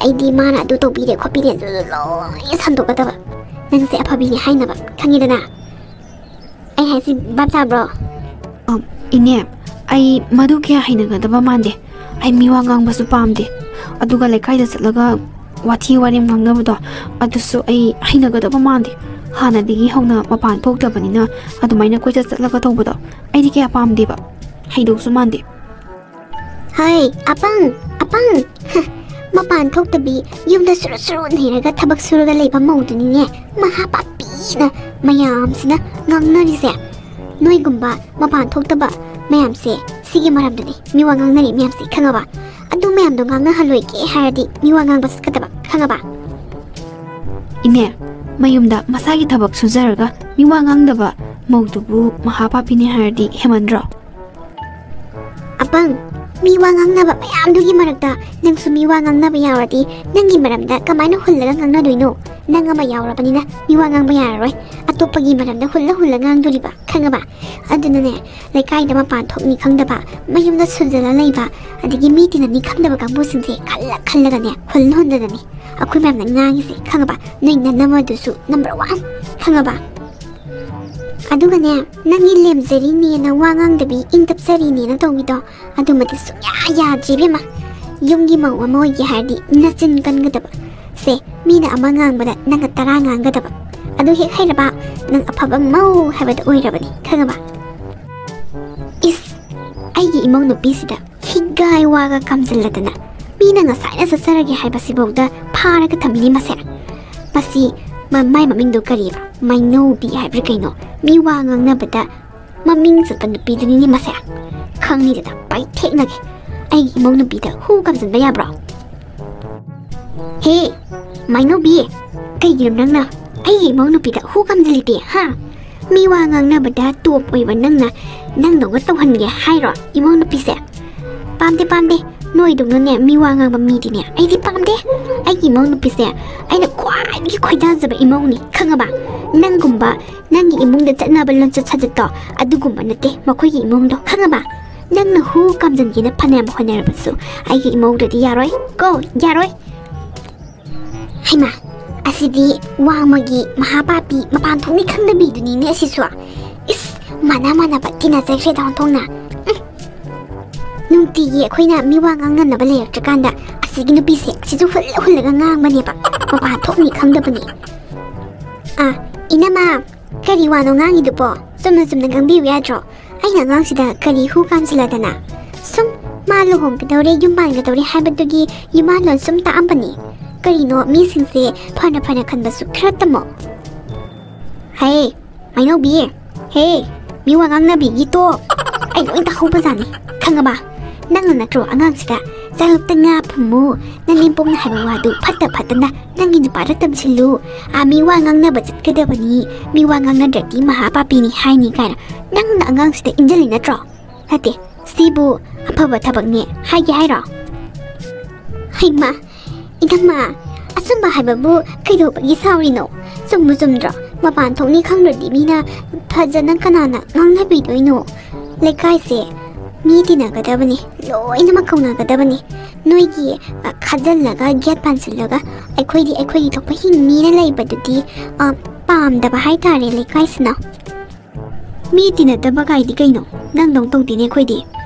ꯑꯩꯗꯤ ꯃꯥꯅ ꯑꯗꯨ ꯇꯧꯕꯤꯔꯦ ꯈꯣꯠꯄꯤꯔꯦ ꯑꯗꯨ ꯂꯣꯏ ꯁꯟꯗꯣꯛꯀꯗꯕ꯫ ꯅꯪꯁꯦ ꯑꯐꯕꯤꯅꯦ ꯍꯥꯏꯅꯕ, ꯈꯪꯉꯤꯗꯅ? ꯑꯩ ꯍꯥꯏꯁꯤ ꯚꯥꯞ ꯇꯥꯕ꯭ꯔꯣ? ꯑ, ꯏꯅꯦ, ꯑꯩ ꯃꯗꯨ ꯀꯌꯥ ꯍꯩꯅꯒꯗꯕ ꯃꯥꯟꯗꯦ꯫ ꯑꯩ ꯃꯤꯋꯥ ꯉꯥꯡꯕꯁꯨ ꯄꯥꯝꯗꯦ꯫ ꯑꯗꯨꯒ ꯂꯩꯀꯥꯏꯗ ꯆꯠꯂꯒ ꯋꯥꯊꯤ ꯋꯥꯔꯦꯝ ꯉꯥꯡꯅꯕꯗꯣ, ꯑꯗꯨꯁꯨ ꯑꯩ ꯍꯩꯅꯒꯗꯕ ꯃꯥꯟꯗꯦ꯫ ꯍꯥꯟꯅꯗꯒꯤ ꯍꯧꯅ ꯃꯄꯥꯟ ꯊꯣꯛꯇꯕꯅꯤꯅ ꯑꯗꯨꯃꯥꯏꯅ ꯀꯣꯏꯆꯠ ꯆꯠꯂꯒ ꯇꯧꯕꯗꯣ ꯑꯩꯗꯤ ꯀꯌꯥ ꯄꯥꯝꯗꯦꯕ꯫ ꯍꯩꯗꯧꯁꯨ ꯃꯥꯟꯗꯦ꯫ ꯍꯩ, ꯑꯄꯪ, ꯑꯄꯪ! ꯍ, ꯃꯄꯥꯟ ꯊꯣꯛꯇꯕꯤ ꯌꯨꯝꯗ ꯁꯨꯔꯨ ꯁꯨꯔꯨ ꯅꯩꯔꯒ ꯊꯕꯛ ꯁꯨꯔꯒ ꯂꯩꯕ ꯃꯧꯗꯨꯅꯤꯅꯦ ꯃꯍꯥ ꯄꯥꯄꯤꯅ ꯃꯌꯥꯝꯁꯤꯅ ꯉꯥꯡꯅꯔꯤꯁꯦ꯫ ꯅꯣꯏꯒꯨꯝꯕ ꯃꯄꯥꯟ ꯊꯣꯛꯇꯕ ꯃꯌꯥꯝꯁꯦ, ꯁꯤꯒꯤ ꯃꯔꯝꯗꯨꯅꯤ ꯃꯤ ꯋꯥ ꯉꯥꯡꯅꯔꯤ ꯃꯌꯥꯝꯁꯦ, ꯈꯪꯉꯕ? ꯑꯗꯨ ꯃꯌꯥꯝꯗꯣ ꯉꯥꯡꯅꯍꯜꯂꯣꯏꯒꯦ ꯍꯥꯏꯔꯗꯤ ꯃꯤ ꯋꯥ ꯉꯥꯡꯕ ꯆꯠꯀꯗꯕ, ꯈꯪꯉꯕ? ꯏꯅꯦ, ꯃꯌꯨꯝꯗ ꯃꯁꯥꯒꯤ ꯊꯕꯛ ꯁꯨꯖꯔꯒ ꯃꯤ ꯋꯥ ꯉꯥꯡꯗꯕ ꯃꯧꯗꯨꯕꯨ ꯃꯍꯥ ꯄꯥꯄꯤꯅꯦ ꯍꯥꯏꯔꯗꯤ ꯍꯦꯃꯟꯗ꯭ꯔꯣ? ꯑꯄꯪ, ꯃꯤ ꯋꯥ ꯉꯥꯡꯅꯕ ꯃꯌꯥꯝꯗꯨꯒꯤ ꯃꯔꯛꯇ ꯅꯪꯁꯨ ꯃꯤ ꯋꯥ ꯉꯥꯡꯅꯕ ꯌꯥꯎꯔꯗꯤ, ꯅꯪꯒꯤ ꯃꯔꯝꯗ ꯀꯃꯥꯏꯅ ꯍꯨꯜꯂꯒ ꯉꯥꯡꯅꯗꯣꯏꯅꯣ? ꯅꯪ ꯑꯃ ꯌꯥꯎꯔꯕꯅꯤꯅ ꯃꯤ ꯋꯥ ꯉꯥꯡꯕ ꯌꯥꯔꯔꯣꯏ꯫ ꯑꯇꯣꯞꯄꯒꯤ ꯃꯔꯝꯗ ꯍꯨꯜꯂ ꯍꯨꯜꯂ ꯉꯥꯡꯗꯣꯔꯤꯕ, ꯈꯪꯉꯕ? ꯑꯗꯨꯅꯅꯦ, ꯂꯩꯀꯥꯏꯗ ꯃꯄꯥꯟ ꯊꯣꯛꯅꯤ ꯈꯪꯗꯕ, ꯃꯌꯨꯝꯗ ꯁꯨꯖꯜꯂ ꯂꯩꯕ, ꯑꯗꯒꯤ ꯃꯤ ꯇꯤꯟꯅꯅꯤ ꯈꯪꯗꯕ ꯀꯥꯡꯕꯨꯁꯤꯡꯁꯦ ꯈꯜꯂ ꯈꯜꯂꯒꯅꯦ, ꯍꯨꯜ ꯍꯨꯟꯗꯗꯅꯤ ꯑꯩꯈꯣꯏ ꯃꯌꯥꯝꯅ ꯉꯥꯡꯉꯤꯁꯦ, ꯈꯪꯉꯕ? ꯅꯣꯏ ꯅꯅꯝꯃꯗꯨꯁꯨ number one, ꯈꯪꯉꯕ? ꯑꯗꯨꯒꯅꯦ, ꯅꯪꯒꯤ ꯂꯦꯝꯖꯔꯤꯅꯦꯅ ꯋꯥ ꯉꯥꯡꯗꯕꯤ ꯏꯪ ꯇꯞꯆꯔꯤꯅꯦꯅ ꯇꯧꯕꯤꯗꯣ, ꯑꯗꯨꯃꯗꯤ ꯁꯨꯡꯌꯥ ꯌꯥꯗ꯭ꯔꯦ ꯏꯕꯦꯝꯃ꯫ ꯌꯨꯝꯒꯤ ꯃꯧ ꯑꯃ ꯑꯣꯏꯒꯦ ꯍꯥꯏꯔꯗꯤ ꯅꯆꯤꯟ ꯀꯟꯒꯗꯕ꯫ ꯁꯦ, ꯃꯤꯅ ꯑꯃ ꯉꯥꯡꯕꯗ ꯅꯪꯅ ꯇꯔꯥ ꯉꯥꯡꯒꯗꯕ꯫ ꯑꯗꯨ ꯍꯦꯛ ꯍꯩꯔꯕ, ꯅꯪ ꯑꯐꯕ ꯃꯧ ꯍꯥꯏꯕꯗꯨ ꯑꯣꯏꯔꯕꯅꯤ, ꯈꯪꯉꯕ? ꯏꯁ, ꯑꯩꯒꯤ ꯏꯃꯧ ꯅꯨꯄꯤꯁꯤꯗ ꯍꯤꯒꯥꯏ ꯋꯥꯒ ꯀꯥꯝꯖꯜꯂꯗꯅ, ꯃꯤꯅ ꯉꯁꯥꯏꯅ ꯆꯠꯆꯔꯒꯦ ꯍꯥꯏꯕꯁꯤꯐꯧꯗ ꯐꯥꯔꯒ ꯊꯝꯃꯤꯅꯤ ꯃꯁꯦ꯫ ꯃꯁꯤ ꯃ-, ꯃꯥꯏ ꯃꯃꯤꯡꯗꯣ ꯀꯔꯤꯕ? ꯃꯩꯅꯧꯕꯤ ꯍꯥꯏꯕ꯭ꯔꯥ ꯀꯩꯅꯣ? ꯃꯤ ꯋꯥ ꯉꯥꯡꯅꯕꯗ ꯃꯃꯤꯡ ꯆꯠꯄ ꯅꯨꯄꯤꯗꯨꯅꯤꯅꯦ ꯃꯁꯦ꯫ ꯈꯪꯅꯤꯗꯅ ꯄꯥꯏꯊꯦꯛꯅꯒꯦ꯫ ꯑꯩꯒꯤ ꯏꯃꯧ ꯅꯨꯄꯤꯗ ꯍꯨ ꯀꯥꯝꯖꯟꯕ ꯌꯥꯕ꯭ꯔꯣ? ꯍꯦ, ꯃꯩꯅꯧꯕꯤ, ꯀꯩꯒꯤꯅꯣ ꯅꯪꯅ ꯑꯩꯒꯤ ꯏꯃꯧ ꯅꯨꯄꯤꯗ ꯍꯨ ꯀꯥꯝꯖꯜꯂꯤꯗꯤ, ꯍꯥ? ꯃꯤ ꯋꯥ ꯉꯥꯡꯅꯕꯗ top ꯑꯣꯏꯕ ꯅꯪꯅ ꯅꯪꯗꯧꯅ ꯇꯧꯍꯟꯒꯦ ꯍꯥꯏꯔꯣ ꯏꯃꯧ ꯅꯨꯄꯤꯁꯦ? ꯄꯥꯝꯗꯦ, ꯄꯥꯝꯗꯦ꯫ ꯅꯣꯏꯗꯧꯅꯅꯦ ꯃꯤ ꯋꯥ ꯉꯥꯡꯕ ꯃꯤꯗꯤꯅꯦ ꯑꯩꯗꯤ ꯄꯥꯝꯗꯦ꯫ ꯑꯩꯒꯤ ꯏꯃꯧ ꯅꯨꯄꯤꯁꯦ ꯑꯩꯅ ꯈ꯭ꯋꯥꯏꯗꯒꯤ ꯈꯣꯏꯗꯥꯖꯕ ꯏꯃꯧꯅꯤ, ꯈꯪꯉꯕ? ꯅꯪꯒꯨꯝꯕ, ꯅꯪꯒꯤ ꯏꯃꯨꯡꯗ ꯆꯠꯅꯕ ꯂꯣꯟꯆꯠ ꯁꯥꯖꯠꯇꯣ ꯑꯗꯨꯒꯨꯝꯕ ꯅꯠꯇꯦ ꯃꯈꯣꯏꯒꯤ ꯏꯃꯨꯡꯗꯣ, ꯈꯪꯉꯕ? ꯅꯪꯅ ꯍꯨ ꯀꯥꯝꯖꯟꯒꯦꯅ ꯐꯅꯌꯥꯝ ꯍꯣꯠꯅꯔꯕꯁꯨ ꯑꯩꯒꯤ ꯏꯃꯧꯗꯗꯤ ꯌꯥꯔꯣꯏ ꯀꯣ, ꯌꯥꯔꯣꯏ꯫ ꯍꯩꯃꯥ, ꯑꯁꯤꯗꯤ ꯋꯥꯡꯃꯒꯤ ꯃꯍꯥꯄꯥꯄꯤ ꯃꯄꯥꯟ ꯊꯣꯛꯅꯤ ꯈꯪꯗꯕꯤꯗꯨꯅꯤꯅꯦ ꯑꯁꯤꯁꯨ꯫ ꯏꯁ, ꯃꯥꯟꯅ ꯃꯥꯟꯅꯕ ꯇꯤꯟꯅꯖꯈ꯭ꯔꯦꯗ ꯑꯣꯟꯊꯣꯛꯅ꯫ ꯎꯝ꯫ ꯅꯨꯡꯇꯤꯒꯤ ꯑꯩꯈꯣꯏꯅ ꯃꯤ ꯋꯥ ꯉꯥꯡꯅꯅꯕ ꯂꯩꯔꯛꯇ꯭ꯔꯀꯥꯟꯗ ꯑꯁꯤꯒꯤ ꯅꯨꯄꯤꯁꯦ ꯑꯁꯤꯁꯨ ꯍꯨꯜꯂ ꯍꯨꯜꯂꯒ ꯉꯥꯡꯕꯅꯦꯕ꯫ ꯃꯄꯥꯟ ꯊꯣꯛꯅꯤ ꯈꯪꯗꯕꯅꯤ꯫ ꯑꯥ, ꯏꯅꯝꯃ, ꯀꯔꯤ ꯋꯥꯅꯣ ꯉꯥꯡꯉꯤꯗꯨꯕꯣ? ꯆꯨꯝꯅ ꯆꯨꯝꯅ ꯉꯥꯡꯕꯤꯌꯨ ꯌꯥꯗ꯭ꯔꯣ? ꯑꯩꯅ ꯑꯉꯥꯡꯁꯤꯗ ꯀꯔꯤ ꯍꯨ ꯀꯥꯝꯁꯤꯜꯂꯗꯅ? ꯁꯨꯝ ꯃꯥ ꯂꯨꯍꯣꯡꯒꯗꯧꯔꯦ, ꯌꯨꯝ ꯄꯥꯟꯒꯗꯧꯔꯦ ꯍꯥꯏꯕꯗꯨꯒꯤ ꯏꯃꯥꯂꯣꯟ ꯁꯨꯝ ꯇꯥꯛꯑꯝꯕꯅꯤ꯫ ꯀꯔꯤꯅꯣ, ꯃꯤꯁꯤꯡꯁꯦ ꯐꯅ ꯐꯅ ꯈꯟꯕꯁꯨ ꯈꯔ ꯇꯝꯃꯣ꯫ ꯍꯦ, ꯃꯩꯅꯧꯕꯤ, ꯍꯦ, ꯃꯤ ꯋꯥ ꯉꯥꯡꯅꯕꯤꯒꯤ ꯇꯣ꯫ ꯑꯩ ꯂꯣꯏ ꯇꯥꯍꯧꯕꯖꯥꯠꯅꯤ, ꯈꯪꯉꯕ? ꯅꯪꯅ ꯅꯠꯇ꯭ꯔꯣ ꯑꯉꯥꯡꯁꯤꯗ ꯆꯥꯂꯨꯛꯇ ꯉꯥ ꯐꯨꯝꯃꯨ, ꯅꯅꯦꯝꯄꯣꯛꯅ ꯍꯥꯏꯕ ꯋꯥꯗꯨ ꯐꯠꯇ ꯐꯠꯇꯅ ꯅꯪꯒꯤ ꯅꯨꯄꯥꯗ ꯇꯝꯁꯤꯜꯂꯨ, ꯑꯥ, ꯃꯤ ꯋꯥ ꯉꯥꯡꯅꯕ ꯆꯠꯀꯗꯕꯅꯤ, ꯃꯤ ꯋꯥ ꯉꯥꯡꯅꯗ꯭ꯔꯗꯤ ꯃꯍꯥ ꯄꯥꯄꯤꯅꯤ ꯍꯥꯏꯅꯤ ꯀꯥꯏꯅ ꯅꯪꯅ ꯑꯉꯥꯡꯁꯤꯗ ꯏꯟꯖꯜꯂꯤ ꯅꯠꯇ꯭ꯔꯣ? ꯅꯠꯇꯦ, ꯁꯤꯕꯨ ꯑꯐꯕ ꯊꯕꯛꯅꯦ ꯍꯥꯏꯒꯦ ꯍꯥꯏꯔꯣ? ꯍꯩꯃꯥ, ꯏꯅꯝꯃ, ꯑꯆꯨꯝꯕ ꯍꯥꯏꯕꯕꯨ ꯀꯩꯗꯧꯕꯒꯤ ꯁꯥꯎꯔꯤꯅꯣ? ꯆꯨꯝꯕꯨ ꯆꯨꯝꯗ꯭ꯔꯣ? ꯃꯄꯥꯟ ꯊꯣꯛꯅꯤ ꯈꯪꯗ꯭ꯔꯗꯤ ꯃꯤꯅ ꯐꯖꯅ ꯀꯅꯥꯅ ꯉꯥꯡꯅꯕꯤꯗꯣꯏꯅꯣ? ꯂꯩꯀꯥꯏꯁꯦ ꯃꯤ ꯇꯤꯟꯅꯒꯗꯕꯅꯤ, ꯂꯣꯏꯅꯃꯛ ꯀꯧꯅꯒꯗꯕꯅꯤ꯫ ꯅꯣꯏꯒꯤ, ꯑ, ꯈꯥꯖꯤꯜꯂꯒ ꯒꯦꯠ ꯄꯥꯟꯁꯤꯜꯂꯒ ꯑꯩꯈꯣꯏꯗꯤ ꯑꯩꯈꯣꯏꯒꯤ ꯊꯣꯛꯄ ꯍꯤꯡꯅꯤꯅ ꯂꯩꯕꯗꯨꯗꯤ, ꯑ, ꯄꯥꯝꯗꯕ ꯍꯥꯏꯇꯥꯔꯦ ꯂꯩꯀꯥꯏꯁꯤꯅ꯫ ꯃꯤ ꯇꯤꯟꯅꯗꯕ ꯀꯥꯏꯗꯤ ꯀꯩꯅꯣ? ꯅꯪꯗꯧ ꯇꯧꯗꯦꯅꯦ ꯑꯩꯈꯣꯏꯗꯤ꯫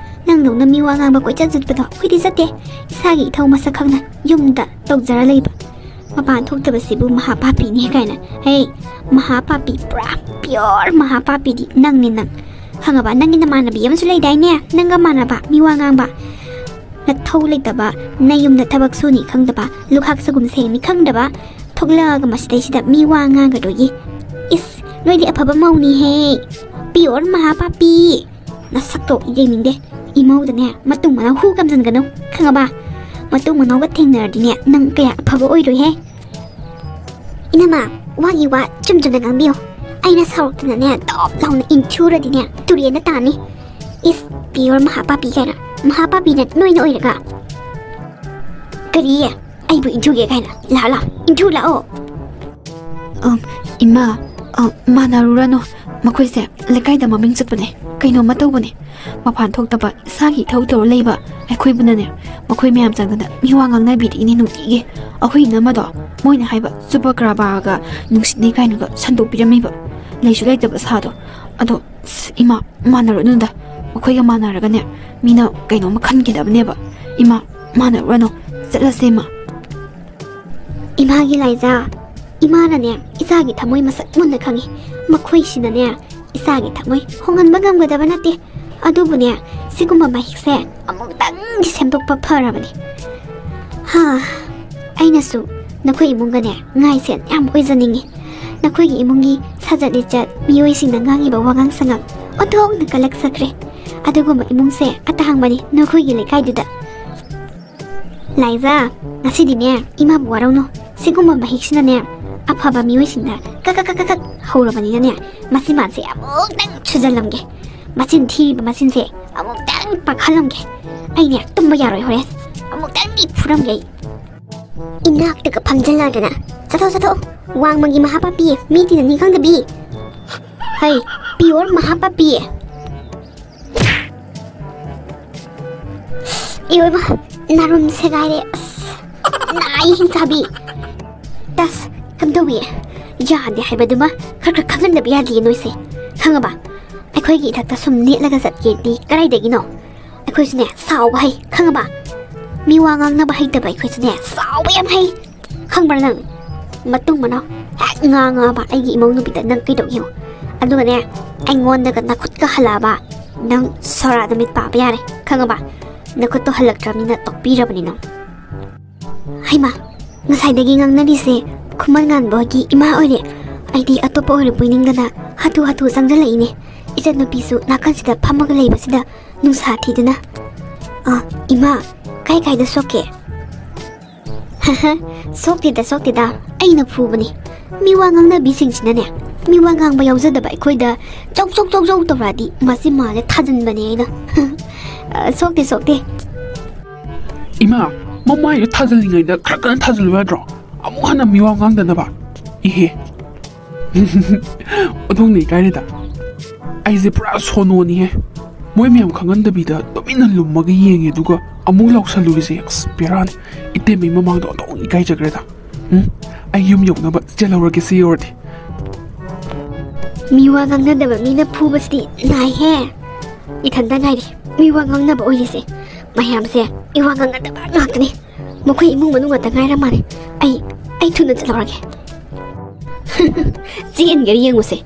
ꯅꯪꯗꯧꯅ ꯃꯤ ꯋꯥ ꯉꯥꯡꯕ ꯀꯣꯏꯆꯠ ꯆꯠꯄꯗꯣ ꯑꯩꯈꯣꯏꯗꯤ ꯆꯠꯇꯦ꯫ ꯏꯁꯥꯒꯤ ꯏꯊꯧ ꯃꯁꯛ ꯈꯪꯅ ꯌꯨꯝꯗ ꯇꯧꯖꯔ ꯂꯩꯕ꯫ ꯃꯄꯥꯟ ꯊꯣꯛꯇꯕꯁꯤꯕꯨ ꯃꯍꯥ ꯄꯥꯄꯤꯅꯦ ꯀꯥꯏꯅ꯫ ꯍꯦ, ꯃꯍꯥ ꯄꯥꯄꯤ, ꯄꯨꯔꯥ pure ꯃꯍꯥ ꯄꯥꯄꯤꯗꯤ ꯅꯪꯅꯦ ꯅꯪ꯫ ꯈꯪꯉꯕ? ꯅꯪꯒꯤ ꯅꯃꯥꯟꯅꯕꯤ ꯑꯃꯁꯨ ꯂꯩꯗꯥꯏꯅꯦ? ꯅꯪꯒ ꯃꯥꯟꯅꯕ, ꯃꯤ ꯋꯥ ꯉꯥꯡꯕ꯫ ꯅꯊꯧ ꯂꯩꯇꯕ, ꯅꯌꯨꯝꯗ ꯊꯕꯛ ꯁꯨꯅꯤ ꯈꯪꯗꯕ, ꯂꯨꯈꯥꯛ ꯆꯒꯨꯝ ꯁꯦꯡꯅꯤ ꯈꯪꯗꯕ, ꯊꯣꯛꯂꯛꯑꯒ ꯃꯁꯤꯗꯩꯁꯤꯗ ꯃꯤ ꯋꯥ ꯉꯥꯡꯒꯗꯣꯏꯒꯤ꯫ ꯏꯁ, ꯅꯣꯏꯗꯤ ꯑꯐꯕ ꯃꯧꯅꯤꯍꯦ꯫ Pure ꯃꯍꯥ ꯄꯥꯄꯤ꯫ ꯅꯁꯛꯇꯣ ꯌꯦꯡꯅꯤꯡꯗꯦ꯫ ꯏꯃꯧꯗꯅꯦ ꯃꯇꯨꯡ ꯃꯅꯥꯎ ꯍꯨ ꯀꯝꯖꯟꯒꯅꯨ, ꯈꯪꯉꯕ? ꯃꯇꯨꯡ ꯃꯅꯥꯎꯒ ꯊꯦꯡꯅꯔꯗꯤꯅꯦ ꯅꯪ ꯀꯌꯥ ꯑꯐꯕ ꯑꯣꯏꯔꯣꯏꯍꯦ꯫ ꯏꯅꯝꯃ, ꯋꯥꯒꯤ ꯋꯥ ꯆꯨꯝ ꯆꯨꯝꯅ ꯉꯥꯡꯕꯤꯌꯨ꯫ ꯑꯩꯅ ꯁꯥꯎꯔꯛꯇꯅꯅꯦ ꯗꯣꯞ ꯂꯥꯎꯅ ꯏꯟꯊꯤꯎꯔꯗꯤꯅꯦ ꯇꯨꯔꯦꯟꯗ ꯇꯥꯅꯤ꯫ ꯏꯁ, pure ꯃꯍꯥ ꯄꯥꯄꯤ ꯀꯥꯏꯅ꯫ ꯃꯍꯥ ꯄꯥꯄꯤꯅ ꯅꯣꯏꯅ ꯑꯣꯏꯔꯒ꯫ ꯀꯔꯤ? ꯑꯩꯕꯨ ꯏꯟꯊꯨꯒꯦ ꯀꯥꯏꯅ? ꯂꯥꯛꯑꯣ, ꯂꯥꯛꯑꯣ, ꯏꯟꯊꯨ ꯂꯥꯛꯑꯣ꯫ ꯑꯝ, ꯏꯃꯥ, ꯑꯝ, ꯃꯥꯟꯅꯔꯨꯔꯅꯨ꯫ ꯃꯈꯣꯏꯁꯦ ꯂꯩꯀꯥꯏꯗ ꯃꯃꯤꯡ ꯆꯠꯄꯅꯦ, ꯀꯩꯅꯣꯝꯃ ꯇꯧꯕꯅꯦ꯫ ꯃꯄꯥꯟ ꯊꯣꯛꯇꯕ, ꯏꯁꯥꯒꯤ ꯏꯊꯧ ꯇꯧꯔ ꯂꯩꯕ ꯑꯩꯈꯣꯏꯕꯨꯅꯅꯦ, ꯃꯈꯣꯏ ꯃꯌꯥꯝ ꯆꯪꯗꯅ ꯃꯤꯋꯥ ꯉꯥꯡꯅꯕꯤꯔꯛꯏꯅꯦ ꯅꯨꯡꯇꯤꯒꯤ꯫ ꯑꯩꯈꯣꯏ ꯏꯅꯝꯃꯗꯣ ꯃꯣꯏꯅ ꯍꯥꯏꯕ ꯆꯨꯄ ꯀ꯭ꯔꯥꯕꯥꯒ ꯅꯨꯡꯁꯤꯠꯅꯦ ꯀꯥꯏꯅꯒ ꯁꯟꯗꯣꯛꯄꯤꯔꯝꯃꯤꯕ꯫ ꯂꯩꯁꯨ ꯂꯩꯇꯕ ꯁꯥꯗꯣ꯫ ꯑꯗꯣ, ꯑꯁ, ꯏꯃꯥ, ꯃꯥꯟꯅꯔꯨꯅꯨꯗ꯫ ꯃꯈꯣꯏꯒ ꯃꯥꯟꯅꯔꯒꯅꯦ, ꯃꯤꯅ ꯀꯩꯅꯣꯝꯃ ꯈꯟꯈꯤꯗꯕꯅꯦꯕ꯫ ꯏꯃꯥ, ꯃꯥꯟꯅꯔꯨꯔꯅꯨ꯫ ꯆꯠꯂꯁꯦ, ꯏꯃꯥ꯫ ꯏꯃꯥꯒꯤ ꯂꯥꯏꯖꯥ, ꯏꯃꯥꯅꯅꯦ, ꯏꯆꯥꯒꯤ ꯊꯃꯣꯏ ꯃꯁꯛ ꯃꯨꯟꯅ ꯈꯪꯉꯤ꯫ ꯃꯈꯣꯏꯁꯤꯅꯅꯦ, ꯏꯆꯥꯒꯤ ꯊꯃꯣꯏ ꯍꯣꯡꯍꯟꯕ ꯉꯝꯒꯗꯕ ꯅꯠꯇꯦ꯫ ꯑꯗꯨꯕꯨꯅꯦ, ꯁꯤꯒꯨꯝꯕ ꯃꯍꯤꯛꯁꯦ ꯑꯃꯨꯛꯇꯪꯗꯤ ꯁꯦꯝꯗꯣꯛꯄ ꯐꯔꯕꯅꯤ꯫ ꯍꯥ, ꯑꯩꯅꯁꯨ ꯅꯈꯣꯏ ꯏꯃꯨꯡꯒꯅꯦ, ꯉꯥꯏꯁꯦ ꯌꯥꯝ ꯑꯣꯏꯖꯅꯤꯡꯉꯤ꯫ ꯅꯈꯣꯏꯒꯤ ꯏꯃꯨꯡꯒꯤ ꯁꯥꯖꯠ ꯂꯤꯆꯠ, ꯃꯤꯑꯣꯏꯁꯤꯡꯅ ꯉꯥꯡꯉꯤꯕ ꯋꯥꯉꯥꯡ ꯁꯉꯥꯡ ꯑꯣꯟꯊꯣꯛꯅ ꯀꯜꯂꯛꯆꯈ꯭ꯔꯦ꯫ ꯑꯗꯨꯒꯨꯝꯕ ꯏꯃꯨꯡꯁꯦ ꯑꯇꯥꯡꯕꯅꯤ ꯅꯈꯣꯏꯒꯤ ꯂꯩꯀꯥꯏꯗꯨꯗ꯫ ꯂꯥꯏꯖꯥ, ꯉꯁꯤꯗꯤꯅꯦ ꯏꯃꯥꯕꯨ ꯋꯥꯔꯧꯅꯨ꯫ ꯁꯤꯒꯨꯝꯕ ꯃꯍꯤꯛꯁꯤꯅꯅꯦ ꯑꯐꯕ ꯃꯤꯑꯣꯏꯁꯤꯡꯗ ꯀꯛ ꯀꯛ ꯀꯛ ꯀꯛ ꯀꯛ ꯍꯧꯔꯕꯅꯤꯅꯅꯦ, ꯃꯆꯤꯟꯕꯥꯟꯁꯦ ꯑꯃꯨꯛꯇꯪ ꯁꯨꯖꯜꯂꯝꯒꯦ꯫ ꯃꯆꯤꯟ ꯊꯤꯔꯤꯕ ꯃꯆꯤꯟꯁꯦ ꯑꯃꯨꯛꯇꯪ ꯄꯥꯈꯠꯂꯝꯒꯦ꯫ ꯑꯩꯅꯦ ꯇꯨꯝꯕ ꯌꯥꯔꯣꯏ ꯍꯣꯔꯦꯟ꯫ ꯑꯃꯨꯛꯇꯪꯗꯤ ꯐꯨꯔꯝꯒꯦ ꯑꯩ꯫ ꯏꯅꯥꯛꯇꯒ ꯐꯝꯖꯜꯂꯗꯅ꯫ ꯆꯠꯊꯣꯛ, ꯆꯠꯊꯣꯛ꯫ ꯋꯥꯡꯃꯒꯤ ꯃꯍꯥꯄꯥꯄꯤ, ꯃꯤ ꯇꯤꯟꯅꯅꯤ ꯈꯪꯗꯕꯤ꯫ ꯍꯩ, pure ꯃꯍꯥꯄꯥꯄꯤ꯫ ꯏꯑꯣꯏꯕ, ꯅꯥꯔꯨꯝ ꯁꯦꯒꯥꯏꯔꯦ꯫ ꯑꯁ, ꯅꯥꯏ ꯍꯤꯡꯆꯥꯕꯤ꯫ ꯇꯁ, ꯀꯝꯗꯧꯏ? ꯌꯥꯗꯦ ꯍꯥꯏꯕꯗꯨꯃ ꯈꯔ ꯈꯔ ꯈꯪꯍꯟꯗꯕ ꯌꯥꯗꯤꯌꯦ ꯅꯣꯏꯁꯦ꯫ ꯈꯪꯉꯕ? ꯑꯩꯈꯣꯏꯒꯤ ꯏꯊꯛꯇ ꯁꯨꯝ ꯅꯦꯠꯂꯒ ꯆꯠꯀꯦꯗꯤ ꯀꯗꯥꯏꯗꯒꯤꯅꯣ? ꯑꯩꯈꯣꯏꯁꯨꯅꯦ, ꯁꯥꯎꯕ ꯍꯩ, ꯈꯪꯉꯕ? ꯃꯤ ꯋꯥ ꯉꯥꯡꯅꯕ ꯍꯩꯇꯕ ꯑꯩꯈꯣꯏꯁꯨꯅꯦ, ꯁꯥꯎꯕ ꯌꯥꯝ ꯍꯩ꯫ ꯈꯪꯕ꯭ꯔꯥ ꯅꯪ? ꯃꯇꯨꯡ ꯃꯅꯥꯎ ꯍꯦꯛ ꯉꯥꯡꯉꯛꯑꯕ ꯑꯩꯒꯤ ꯏꯃꯧ ꯅꯨꯄꯤꯗ ꯅꯪ ꯀꯩꯗꯧꯒꯦ ꯌꯦꯡꯉꯨ꯫ ꯑꯗꯨꯒꯅꯦ, ꯑꯩꯉꯣꯟꯗꯒ ꯅꯈꯨꯠꯀ ꯍꯜꯂꯛꯑꯕ, ꯅꯪ ꯁꯣꯔꯥꯗ ꯃꯤꯠ ꯄꯥꯕ ꯌꯥꯔꯦ, ꯈꯪꯉꯕ? ꯅꯈꯨꯠꯇꯣ ꯍꯜꯂꯛꯇ꯭ꯔꯕꯅꯤꯅ ꯇꯣꯛꯄꯤꯔꯕꯅꯤ ꯅꯪ꯫ ꯍꯩꯃꯥ, ꯉꯁꯥꯏꯗꯒꯤ ꯉꯥꯡꯅꯔꯤꯁꯦ ꯈꯨꯃꯟ ꯉꯥꯟꯕ ꯍꯣꯏꯒꯤ ꯏꯃꯥ ꯑꯣꯏꯔꯦ꯫ ꯑꯩꯗꯤ ꯑꯇꯣꯞꯄ ꯑꯣꯏꯔꯕꯣꯏ ꯅꯤꯡꯗꯅ ꯍꯥꯊꯨ ꯍꯥꯊꯨ ꯆꯪꯁꯤꯜꯂꯛꯏꯅꯦ꯫ ꯏꯆꯟꯅꯨꯄꯤꯁꯨ ꯅꯥꯀꯟꯁꯤꯗ ꯐꯝꯃꯒ ꯂꯩꯕꯁꯤꯗ ꯅꯨꯡꯁꯥ ꯊꯤꯗꯨꯅ꯫ "ꯑ, ꯏꯃꯥ, ꯀꯥꯏ ꯀꯥꯏꯗ ꯁꯣꯛꯀꯦ?" "ꯁꯣꯛꯇꯦꯗ, ꯁꯣꯛꯇꯦꯗ, ꯑꯩꯅ ꯐꯨꯕꯅꯤ꯫ ꯃꯤ ꯋꯥ ꯉꯥꯡꯅꯕꯤꯁꯤꯡꯁꯤꯅꯅꯦ, ꯃꯤ ꯋꯥ ꯉꯥꯡꯕ ꯌꯥꯎꯖꯗꯕ ꯑꯩꯈꯣꯏꯗ ꯆꯧ ꯆꯧ ꯆꯧ ꯆꯧ ꯇꯧꯔꯛꯑꯗꯤ ꯃꯆꯤꯟ ꯃꯥꯁꯦ ꯊꯥꯖꯤꯟꯕꯅꯦ ꯑꯩꯅ꯫" "ꯑ, ꯁꯣꯛꯇꯦ, ꯁꯣꯛꯇꯦ꯫" "ꯏꯃꯥ, ꯃꯃꯥꯏꯗꯣ ꯊꯥꯖꯜꯂꯤꯉꯩꯗ ꯈꯔ ꯀꯟꯅ ꯊꯥꯖꯜꯂꯨ ꯌꯥꯗ꯭ꯔꯣ? ꯑꯃꯨꯛ ꯍꯟꯅ ꯃꯤꯋꯥ ꯉꯥꯡꯗꯅꯕ꯫ ꯏꯍꯦ꯫" ꯑꯣꯟꯊꯣꯛꯅ ꯏꯀꯥꯏꯔꯦꯗ꯫ ꯑꯩꯁꯦ ꯄꯨꯔꯥ ꯁꯣꯅꯣꯅꯤꯍꯦ꯫ ꯃꯣꯏ ꯃꯌꯥꯝ ꯈꯪꯍꯟꯗꯕꯤꯗ ꯇꯨꯃꯤꯟꯅ ꯂꯨꯝꯃꯒ ꯌꯦꯡꯉꯦ, ꯑꯗꯨꯒ ꯑꯃꯨꯛ ꯂꯥꯎꯁꯜꯂꯨꯔꯤꯁꯦ꯫ ꯑꯁ, ꯕꯦꯔꯥꯅꯤ꯫ ꯏꯇꯩꯃꯩ ꯃꯃꯥꯡꯗ ꯑꯣꯟꯊꯣꯛꯅ ꯏꯀꯥꯏꯖꯈ꯭ꯔꯦꯗ꯫ ꯎꯝ, ꯑꯩ ꯌꯨꯝ ꯌꯧꯅꯕ ꯆꯦꯜꯍꯧꯔꯒꯦ ꯁꯤ ꯌꯧꯔꯗꯤ꯫ ꯃꯤ ꯋꯥ ꯉꯥꯡꯅꯗꯕ ꯃꯤꯅ ꯐꯨꯕꯁꯤꯗꯤ ꯅꯥꯏꯍꯦ꯫ ꯏꯊꯟꯇ ꯉꯥꯏꯔꯦ ꯃꯤ ꯋꯥ ꯉꯥꯡꯅꯕ ꯑꯣꯏꯔꯤꯁꯦ꯫ ꯃꯌꯥꯝꯁꯦ ꯃꯤ ꯋꯥ ꯉꯥꯡꯅꯗꯕ ꯉꯥꯛꯇꯅꯤ꯫ ꯃꯈꯣꯏ ꯏꯃꯨꯡ ꯃꯅꯨꯡ ꯉꯥꯛꯇ ꯉꯥꯏꯔ ꯃꯥꯜꯂꯦ꯫ ꯑꯩ, ꯑꯩ ꯊꯨꯅ ꯆꯠꯍꯧꯔꯒꯦ꯫ ꯆꯦꯟꯒ꯭ꯔꯦ ꯌꯦꯡꯉꯨꯁꯦ꯫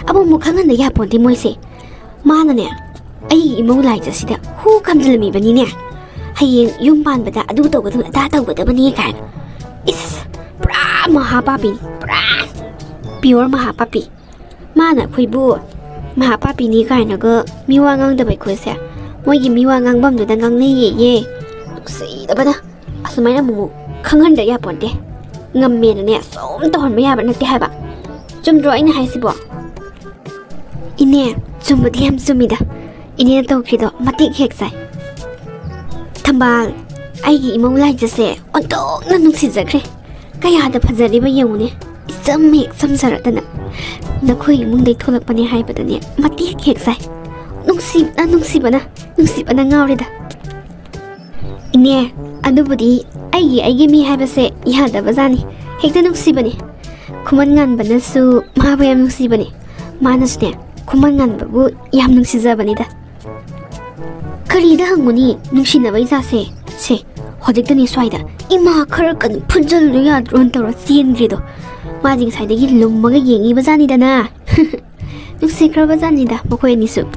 ꯑꯃꯨꯛ ꯑꯃꯨꯛ ꯈꯪꯍꯟꯗ ꯌꯥꯄꯣꯟꯇꯦ ꯃꯣꯏꯁꯦ꯫ ꯃꯥꯅꯅꯦ, ꯑꯩꯒꯤ ꯏꯃꯧ ꯂꯥꯏꯖꯁꯤꯗ ꯍꯨ ꯈꯥꯝꯖꯤꯜꯂꯝꯃꯤꯕꯅꯤꯅꯦ꯫ ꯍꯌꯦꯡ ꯌꯨꯝ ꯄꯥꯟꯕꯗ ꯑꯗꯨ ꯇꯧꯒꯗꯕꯅꯤ, ꯑꯗꯥ ꯇꯧꯒꯗꯕꯅꯤ ꯀꯥꯏꯅ꯫ ꯏꯁ, ꯄꯨꯔꯥ ꯃꯍꯥꯄꯥꯄꯤꯅꯤ, ꯄꯨꯔꯥ pure ꯃꯍꯥꯄꯥꯄꯤ꯫ ꯃꯥꯅ ꯑꯩꯈꯣꯏꯕꯨ ꯃꯍꯥꯄꯥꯄꯤꯅꯤ ꯀꯥꯏꯅꯒ ꯃꯤꯋꯥ ꯉꯥꯡꯗꯕ ꯑꯩꯈꯣꯏꯁꯦ ꯃꯣꯏꯒꯤ ꯃꯤꯋꯥ ꯉꯥꯡꯐꯝꯗꯨꯗ ꯉꯥꯡꯅꯩꯌꯦꯌꯦ꯫ ꯅꯨꯡꯁꯤꯗꯕꯅ꯫ ꯑꯁꯨꯃꯥꯏꯅ ꯑꯃꯨꯛ ꯈꯪꯍꯟꯗ ꯌꯥꯄꯣꯟꯇꯦ꯫ ꯉꯝꯃꯦꯅꯅꯦ ꯁꯨꯝ ꯇꯧꯍꯟꯕ ꯌꯥꯕ ꯅꯠꯇꯦ ꯍꯥꯏꯕ꯫ ꯆꯨꯝꯗ꯭ꯔꯣ ꯑꯩꯅ ꯍꯥꯏꯁꯤꯕꯣ? ꯏꯅꯦ, ꯆꯨꯝꯕꯗꯤ ꯌꯥꯝ ꯆꯨꯝꯃꯤꯗ꯫ ꯏꯅꯦꯅ ꯇꯧꯈ꯭ꯔꯤꯗꯣ ꯃꯇꯦꯛ ꯍꯦꯛ ꯆꯥꯏ꯫ ꯊꯝꯕꯥꯜ, ꯑꯩꯒꯤ ꯏꯃꯧ ꯂꯥꯏꯖꯁꯦ ꯑꯣꯟꯊꯣꯛꯅ ꯅꯨꯡꯁꯤꯖꯈ꯭ꯔꯦ꯫ ꯀꯌꯥꯗ ꯐꯖꯔꯤꯕ ꯌꯦꯡꯉꯨꯅꯦ꯫ ꯏꯆꯝ ꯍꯦꯛ ꯆꯝꯖꯔꯗꯅ꯫ ꯅꯈꯣꯏ ꯏꯃꯨꯡꯗꯩ ꯊꯣꯛꯂꯛꯄꯅꯦ ꯍꯥꯏꯕꯗꯅꯦ ꯃꯇꯦꯛ ꯍꯦꯛ ꯆꯥꯏ꯫ ꯅꯨꯡꯁꯤꯕꯅ, ꯅꯨꯡꯁꯤꯕꯅ, ꯅꯨꯡꯁꯤꯕꯅ ꯉꯥꯎꯔꯦꯗ꯫ ꯏꯅꯦ, ꯑꯗꯨꯕꯨꯗꯤ ꯑꯩꯒꯤ, ꯑꯩꯒꯤ ꯃꯤ ꯍꯥꯏꯕꯁꯦ ꯌꯥꯗꯕꯖꯥꯠꯅꯤ꯫ ꯍꯦꯛꯇ ꯅꯨꯡꯁꯤꯕꯅꯤ꯫ ꯈꯨꯃꯟ ꯉꯥꯟꯕꯅꯁꯨ ꯃꯥꯕꯨ ꯌꯥꯝ ꯅꯨꯡꯁꯤꯕꯅꯤ꯫ ꯃꯥꯅꯁꯨꯅꯦ, ꯈꯨꯃꯟ ꯉꯥꯟꯕꯕꯨ ꯌꯥꯝ ꯅꯨꯡꯁꯤꯖꯕꯅꯤꯗ꯫ ꯀꯔꯤꯗ ꯍꯪꯉꯨꯅꯤ ꯅꯨꯡꯁꯤꯅꯕꯩ ꯖꯥꯠꯁꯦ? ꯁꯦ, ꯍꯧꯖꯤꯛꯇꯅꯤ ꯁ꯭ꯋꯥꯏꯗ ꯏꯃꯥ ꯈꯔ ꯀꯟꯅ ꯐꯨꯖꯜꯂꯨ ꯌꯥꯗ꯭ꯔꯣꯅ ꯇꯧꯔ ꯆꯦꯟꯈ꯭ꯔꯤꯗꯣ꯫ ꯃꯥꯗꯤ ꯉꯁꯥꯏꯗꯒꯤ ꯂꯨꯝꯃꯒ ꯌꯦꯡꯉꯤꯕ ꯖꯥꯠꯅꯤꯗꯅ꯫ ꯅꯨꯡꯁꯤꯈ꯭ꯔꯕ ꯖꯥꯠꯅꯤꯗ ꯃꯈꯣꯏ ꯑꯅꯤꯁꯨ꯫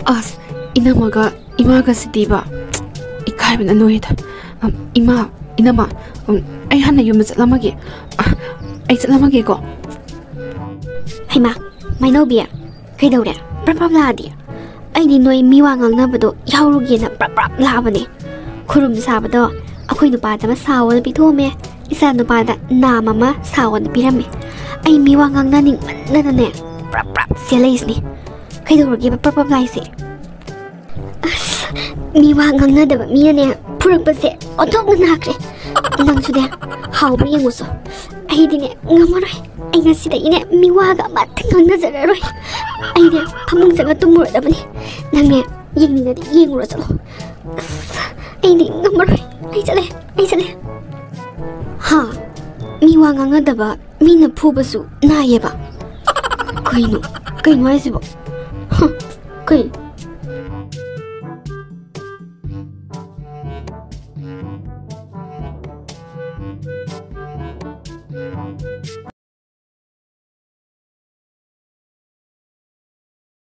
ꯑꯁ, ꯏꯅꯝꯃꯒ ꯏꯃꯥꯒꯁꯤꯗꯤꯕ, ꯏꯀꯥꯏꯕꯅ ꯂꯣꯏꯔꯦꯗ꯫ ꯑꯝ, ꯏꯃꯥ, ꯏꯅꯝꯃ, ꯑꯝ, ꯑꯩ ꯍꯥꯟꯅ ꯌꯨꯝꯗ ꯆꯠꯂꯝꯃꯒꯦ꯫ ꯑ, ꯑꯩ ꯆꯠꯂꯝꯃꯒꯦꯀꯣ꯫ ꯍꯩꯃꯥ, ꯃꯩꯅꯧꯕꯤ, ꯀꯩꯗꯧꯔꯦ? ꯄ꯭ꯔꯞ ꯄ꯭ꯔꯞ ꯂꯥꯛꯑꯗꯤ? ꯑꯩꯗꯤ ꯅꯣꯏ ꯃꯤ ꯋꯥ ꯉꯥꯡꯅꯕꯗꯣ ꯌꯥꯎꯔꯨꯒꯦꯅ ꯄ꯭ꯔꯞ ꯄ꯭ꯔꯞ ꯂꯥꯛꯑꯕꯅꯦ꯫ ꯈꯨꯔꯨꯝ ꯁꯥꯕꯗꯣ ꯑꯩꯈꯣꯏ ꯅꯨꯄꯥꯗ ꯑꯃ ꯁꯥꯎꯑꯣꯅ ꯄꯤꯊꯣꯛꯑꯝꯃꯦ, ꯏꯆꯥ ꯅꯨꯄꯥꯗ ꯅꯥꯝ ꯑꯃ ꯁꯥꯎꯑꯣꯅ ꯄꯤꯔꯝꯃꯦ꯫ ꯑꯩ ꯃꯤ ꯋꯥ ꯉꯥꯡꯅꯅꯤꯡꯃꯟꯗꯅꯅꯦ ꯄ꯭ꯔꯞ ꯄ꯭ꯔꯞ ꯆꯦꯜꯂꯛꯏꯁꯤꯅꯤ꯫ ꯀꯩꯗꯧꯔꯒꯦꯕ ꯄ꯭ꯔꯞ ꯄ꯭ꯔꯞ ꯂꯥꯛꯏꯁꯦ? ꯑꯁ, ꯃꯤ ꯋꯥ ꯉꯥꯡꯅꯗꯕ ꯃꯤꯅꯅꯦ ꯐꯨꯔꯛꯄꯁꯦ ꯑꯣꯟꯊꯣꯛꯅ ꯅꯥꯈ꯭ꯔꯦ꯫ ꯅꯪꯁꯨꯅꯦ, ꯍꯥꯎꯕ꯭ꯔꯥ ꯌꯦꯡꯉꯨꯁꯣ꯫ ꯑꯩꯗꯤꯅꯦ ꯉꯝꯃꯔꯣꯏ꯫ ꯑꯩ ꯉꯁꯤꯗꯒꯤꯅꯦ ꯃꯤ ꯋꯥꯒ ꯑꯃꯠꯇ ꯉꯥꯡꯅꯖꯔꯔꯣꯏ꯫ ꯑꯩꯅꯦ ꯐꯃꯨꯡ ꯆꯪꯉ ꯇꯨꯝꯃꯨꯔꯗꯕꯅꯤ꯫ ꯅꯪꯅꯦ ꯌꯦꯡꯅꯤꯡꯉꯗꯤ ꯌꯦꯡꯉꯨꯔꯣ ꯆꯠꯂꯣ꯫ ꯑꯁ, ꯑꯩꯗꯤ ꯉꯝꯃꯔꯣꯏ꯫ ꯑꯩ ꯆꯠꯂꯦ, ꯑꯩ ꯆꯠꯂꯦ꯫ ꯍꯥ? ꯃꯤ ꯋꯥ ꯉꯥꯡꯅꯗꯕ ꯃꯤꯅ ꯐꯨꯕꯁꯨ ꯅꯥꯏꯌꯦꯕ? ꯀꯩꯅꯣ? ꯀꯩꯅꯣ ꯍꯥꯏꯁꯤꯕꯣ? ꯍ, ꯀꯩ?